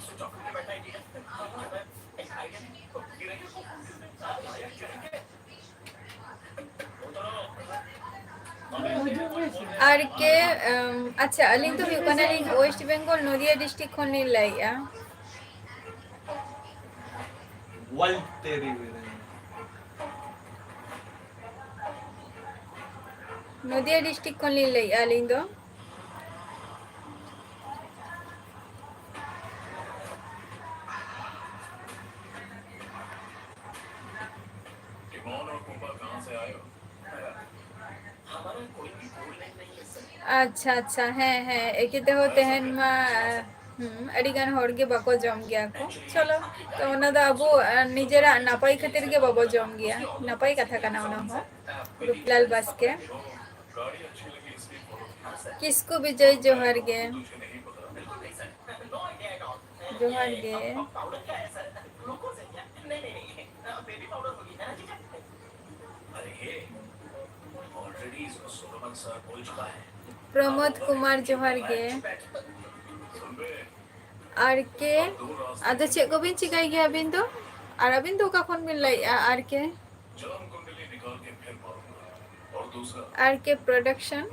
स्विच ऑफ करके बैठा है, ठीक है? एक आइडिया नहीं। तो गिरेंगे को फोन करते हैं। आर के, ᱟᱪᱪᱷᱟ, ᱟᱹᱞᱤᱧ ᱫᱚ ᱦᱩᱭᱩᱜ ᱠᱟᱱᱟᱞᱤᱧ ᱳᱭᱮᱥᱴ ᱵᱮᱝᱜᱚᱞ ᱱᱚᱫᱤᱭᱟ ᱰᱤᱥᱴᱨᱤᱠᱴ ᱠᱷᱚᱱ ᱞᱤᱧ ᱞᱟᱹᱭᱮᱫᱼᱟ᱾ ᱚᱞ ᱛᱮᱨᱤ ᱢᱮᱱᱟᱭᱟ᱾ ᱱᱚᱫᱤᱭᱟ ᱰᱤᱥᱴᱨᱤᱠᱴ ᱠᱷᱚᱱ ᱞᱤᱧ ᱞᱟᱹᱭᱮᱫᱼᱟ ᱟᱹᱞᱤᱧ ᱫᱚ᱾ ᱟᱪᱪᱷᱟ, ᱟᱪᱪᱷᱟ, ᱦᱮᱸ, ᱦᱮᱸ, ᱮᱠᱮ ᱛᱮᱦᱚᱸ ᱛᱟᱦᱮᱱ ᱢᱟ᱾ ᱦᱩᱸ, ᱟᱹᱰᱤ ᱜᱟᱱ ᱦᱚᱲ ᱜᱮ ᱵᱟᱠᱚ ᱡᱚᱢ ᱜᱮᱭᱟ ᱠᱚ᱾ ᱪᱚᱞᱚ, ᱛᱚ ᱚᱱᱟ ᱫᱚ ᱟᱵᱚ, ᱟ, ᱱᱤᱡᱮᱨᱟᱜ ᱱᱟᱯᱟᱭ ᱠᱷᱟᱹᱛᱤᱨ ᱜᱮ ᱵᱟᱵᱚ ᱡᱚᱢ ᱜᱮᱭᱟ᱾ ᱱᱟᱯᱟᱭ ᱠᱟᱛᱷᱟ ᱠᱟᱱᱟ ᱚᱱᱟ ᱦᱚᱸ᱾ ᱨᱩᱯᱞᱟᱞ ᱵᱟᱥᱠᱮ᱾ ᱠᱤᱥᱠᱩ ᱵᱤᱡᱚᱭ, ᱡᱚᱦᱟᱨ ᱜᱮ᱾ ᱡᱚᱦᱟᱨ ᱜᱮ᱾ ᱯᱨᱚᱢᱳᱫ ᱠᱩᱢᱟᱨ, ᱡᱚᱦᱟᱨ ᱜᱮ᱾ ᱟᱨ ᱠᱮ, ᱟᱫᱚ ᱪᱮᱫ ᱠᱚᱵᱤᱱ ᱪᱤᱠᱟᱹᱭ ᱜᱮᱭᱟ ᱟᱹᱵᱤᱱ ᱫᱚ? ᱟᱨ ᱟᱹᱵᱤᱱ ᱫᱚ ᱚᱠᱟ ᱠᱷᱚᱱ ᱵᱤᱱ ᱞᱟᱹᱭᱮᱫᱼᱟ ᱟᱨ ᱠᱮ? आर के प्रोडक्शन।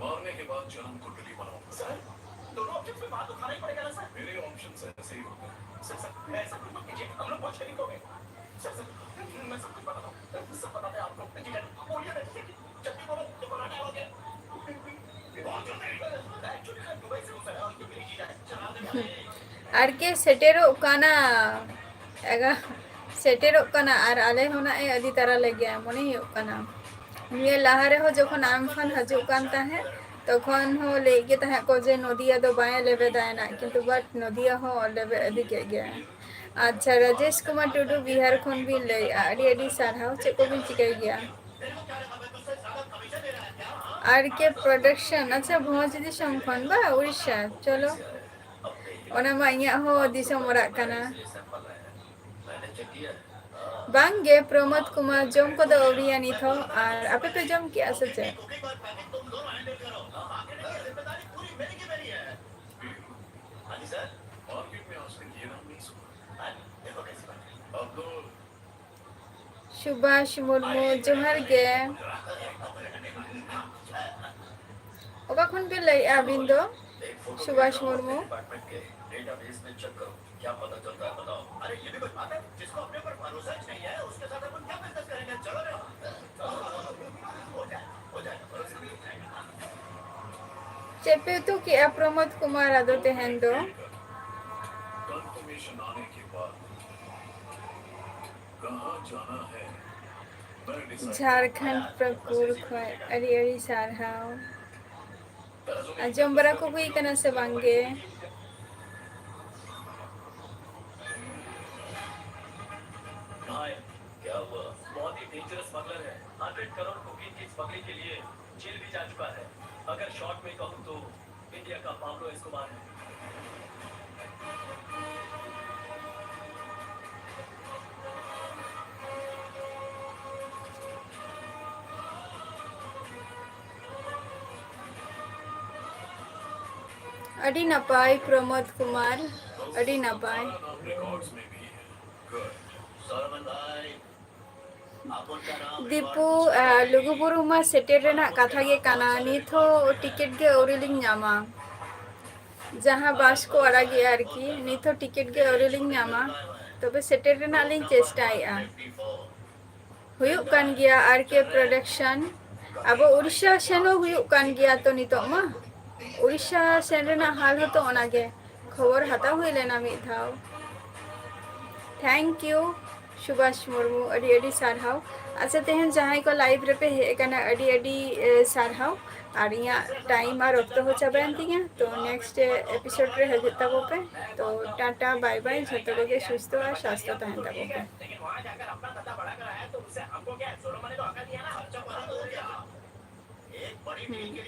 ᱟᱨ ᱠᱮ ᱥᱮᱴᱮᱨᱚᱜ ᱠᱟᱱᱟ᱾ ᱮᱜᱟ-, ᱥᱮᱴᱮᱨᱚᱜ ᱠᱟᱱᱟ ᱟᱨ ᱟᱞᱮ ᱦᱚᱸ ᱱᱟᱜ ᱮ ᱟᱹᱫᱤ ᱛᱟᱨᱟ ᱞᱮᱜᱮᱭᱟ ᱢᱚᱱᱮ ᱦᱩᱭᱩᱜ ᱠᱟᱱᱟ᱾ ᱱᱤᱭᱟᱹ ᱞᱟᱦᱟ ᱨᱮᱦᱚᱸ ᱡᱚᱠᱷᱚᱱ ᱟᱢᱯᱷᱟᱱ ᱦᱤᱡᱩᱜ ᱠᱟᱱ ᱛᱟᱦᱮᱸᱫ, ᱛᱚᱠᱷᱚᱱ ᱦᱚᱸ ᱞᱟᱹᱭ ᱜᱮ ᱛᱟᱦᱮᱸᱫ ᱠᱚ ᱡᱮ ᱱᱚᱫᱤᱭᱟ ᱫᱚ ᱵᱟᱭ ᱞᱮᱵᱮᱫᱟᱭ ᱱᱟᱜ, ᱠᱤᱱᱛᱩ but ᱱᱚᱫᱤᱭᱟ ᱦᱚᱸ ᱞᱮᱵᱮᱫ ᱤᱫᱤ ᱠᱮᱫ ᱜᱮᱭᱟ᱾ ᱟᱪᱪᱷᱟ, ᱨᱟᱡᱮᱥ ᱠᱩᱢᱟᱨ ᱴᱩᱰᱩ, ᱵᱤᱦᱟᱨ ᱠᱷᱚᱱ ᱵᱤᱱ ᱞᱟᱹᱭᱮᱫᱼᱟ, ᱟᱹᱰᱤ ᱟᱹᱰᱤ ᱥᱟᱨᱦᱟᱣ᱾ ᱪᱮᱫ ᱠᱚᱵᱤᱱ ᱪᱤᱠᱟᱹᱭ ᱜᱮᱭᱟ? ᱟᱨ ᱠᱮ ᱯᱨᱚᱰᱟᱠᱥᱚᱱ, ᱟᱪᱪᱷᱟ, ᱵᱷᱚᱸᱡᱽ ᱫᱤᱥᱚᱢ ᱠᱷᱚᱱ ᱵᱟ, ᱩᱲᱤᱥᱥᱟ᱾ ᱪᱚᱞᱚ, ᱚᱱᱟ ᱢᱟ ᱤᱧᱟᱹᱜ ᱦᱚᱸ ᱫᱤᱥᱚᱢ ᱚᱲᱟᱜ ᱠᱟᱱᱟ᱾ ᱵᱟᱝ ᱜᱮ ᱯᱨᱚᱢᱳᱫ ᱠᱩᱢᱟᱨ, ᱡᱚᱢ ᱠᱚᱫᱚ ᱟᱹᱣᱨᱤᱭᱟ ᱱᱤᱛ ᱦᱚᱸ᱾ ᱟᱨ ᱟᱯᱮ ᱯᱮ ᱡᱚᱢ ᱠᱮᱜᱼᱟ ᱥᱮ ᱪᱮᱫ? ᱥᱩᱵᱷᱟᱥ ᱢᱩᱨᱢᱩ, ᱡᱚᱦᱟᱨ ᱜᱮ᱾ ᱚᱠᱟ ᱠᱷᱚᱱ ᱵᱤᱱ ᱞᱟᱹᱭᱮᱫᱼᱟ ᱟᱹᱵᱤᱱ ᱫᱚ? ᱥᱩᱵᱷᱟᱥ ᱢᱩᱨᱢᱩ᱾ ᱪᱮᱫ ᱯᱮ ᱩᱛᱩ ᱠᱮᱜᱼᱟ ᱯᱨᱚᱢᱳᱫ ᱠᱩᱢᱟᱨ ᱟᱫᱚ ᱛᱮᱦᱮᱧ ᱫᱚ? ᱡᱷᱟᱲᱠᱷᱚᱸᱰ ᱯᱟᱹᱠᱩᱲ ᱠᱷᱚᱱ ᱟᱹᱰᱤ ᱟᱹᱰᱤ ᱥᱟᱨᱦᱟᱣ᱾ ᱟᱨ ᱡᱚᱢ ᱵᱟᱲᱟ ᱠᱚ ᱦᱩᱭ ᱠᱟᱱᱟ ᱥᱮ ᱵᱟᱝ ᱜᱮ? भाई, क्या हुआ? बहुत ही डेंजरस स्मगलर है। हंड्रेड करोड़ कोकीन की स्मगलिंग के लिए जेल भी जा चुका है। अगर शॉर्ट में कहूँ तो इंडिया का पाब्लो एस्कोबार है। ᱟᱹᱰᱤ ᱱᱟᱯᱟᱭ ᱯᱨᱚᱢᱳᱫ ᱠᱩᱢᱟᱨ, ᱟᱹᱰᱤ ᱱᱟᱯᱟᱭ᱾ ᱫᱤᱯᱩ, ᱟᱨ, ᱞᱩᱜᱩᱵᱩᱨᱩ ᱢᱟ ᱥᱮᱴᱮᱨ ᱨᱮᱱᱟᱜ ᱠᱟᱛᱷᱟ ᱜᱮ ᱠᱟᱱᱟ, ᱱᱤᱛ ᱦᱚᱸ ᱴᱤᱠᱤᱴ ᱜᱮ ᱟᱹᱣᱨᱤ ᱞᱤᱧ ᱧᱟᱢᱟ᱾ ᱡᱟᱦᱟᱸ ᱵᱟᱥ ᱠᱚ ᱟᱲᱟᱜᱮᱜᱼᱟ ᱟᱨᱠᱤ, ᱱᱤᱛ ᱦᱚᱸ ᱴᱤᱠᱤᱴ ᱜᱮ ᱟᱹᱣᱨᱤ ᱞᱤᱧ ᱧᱟᱢᱟ, ᱛᱚᱵᱮ ᱥᱮᱴᱮᱨ ᱨᱮᱱᱟᱜ ᱞᱤᱧ ᱪᱮᱥᱴᱟᱭᱮᱜᱼᱟ᱾ ᱦᱩᱭᱩᱜ ᱠᱟᱱ ᱜᱮᱭᱟ ᱟᱨ ᱠᱮ ᱯᱨᱚᱰᱟᱠᱥᱚᱱ᱾ ᱟᱵᱚ ᱩᱲᱤᱥᱥᱟ ᱥᱮᱱ ᱦᱚᱸ ᱦᱩᱭᱩᱜ ᱠᱟᱱ ᱜᱮᱭᱟ ᱛᱚ ᱱᱤᱛᱚᱜ ᱢᱟ᱾ ᱩᱲᱤᱥᱥᱟ ᱥᱮᱱ ᱨᱮᱱᱟᱜ ᱦᱟᱞ ᱦᱚᱸᱛᱚ ᱚᱱᱟ ᱜᱮ᱾ ᱠᱷᱚᱵᱚᱨ ᱦᱟᱛᱟᱣ ᱦᱩᱭ ᱞᱮᱱᱟ ᱢᱤᱫ ᱫᱷᱟᱣ᱾ Thank you, ᱥᱩᱵᱷᱟᱥ ᱢᱩᱨᱢᱩ, ᱟᱹᱰᱤ ᱟᱹᱰᱤ ᱥᱟᱨᱦᱟᱣ᱾ ᱟᱪᱪᱷᱟ, ᱛᱮᱦᱮᱧ ᱡᱟᱦᱟᱸᱭ ᱠᱚ ᱞᱟᱭᱤᱵᱷ ᱨᱮᱯᱮ ᱦᱮᱡ ᱟᱠᱟᱱᱟ, ᱟᱹᱰᱤ ᱟᱹᱰᱤ, ᱮ, ᱥᱟᱨᱦᱟᱣ᱾ ᱟᱨ ᱤᱧᱟᱹᱜ ᱴᱟᱭᱤᱢ ᱟᱨ ᱚᱠᱛᱚ ᱦᱚᱸ ᱪᱟᱵᱟᱭᱮᱱ ᱛᱤᱧᱟ, ᱛᱚ ᱱᱮᱠᱥᱴ ᱮᱯᱤᱥᱳᱰ ᱨᱮ ᱦᱤᱡᱩᱜ ᱛᱟᱵᱚ ᱯᱮ᱾ ᱛᱚ ᱴᱟᱴᱟ, ᱵᱟᱭ ᱵᱟᱭ, ᱡᱷᱚᱛᱚ ᱠᱚᱜᱮ ᱥᱩᱥᱛᱷᱚ ᱟᱨ ᱥᱟᱥᱛᱷᱚ ᱛᱟᱦᱮᱱ ᱛᱟᱵᱚ ᱯᱮ᱾ ᱦᱩᱸ᱾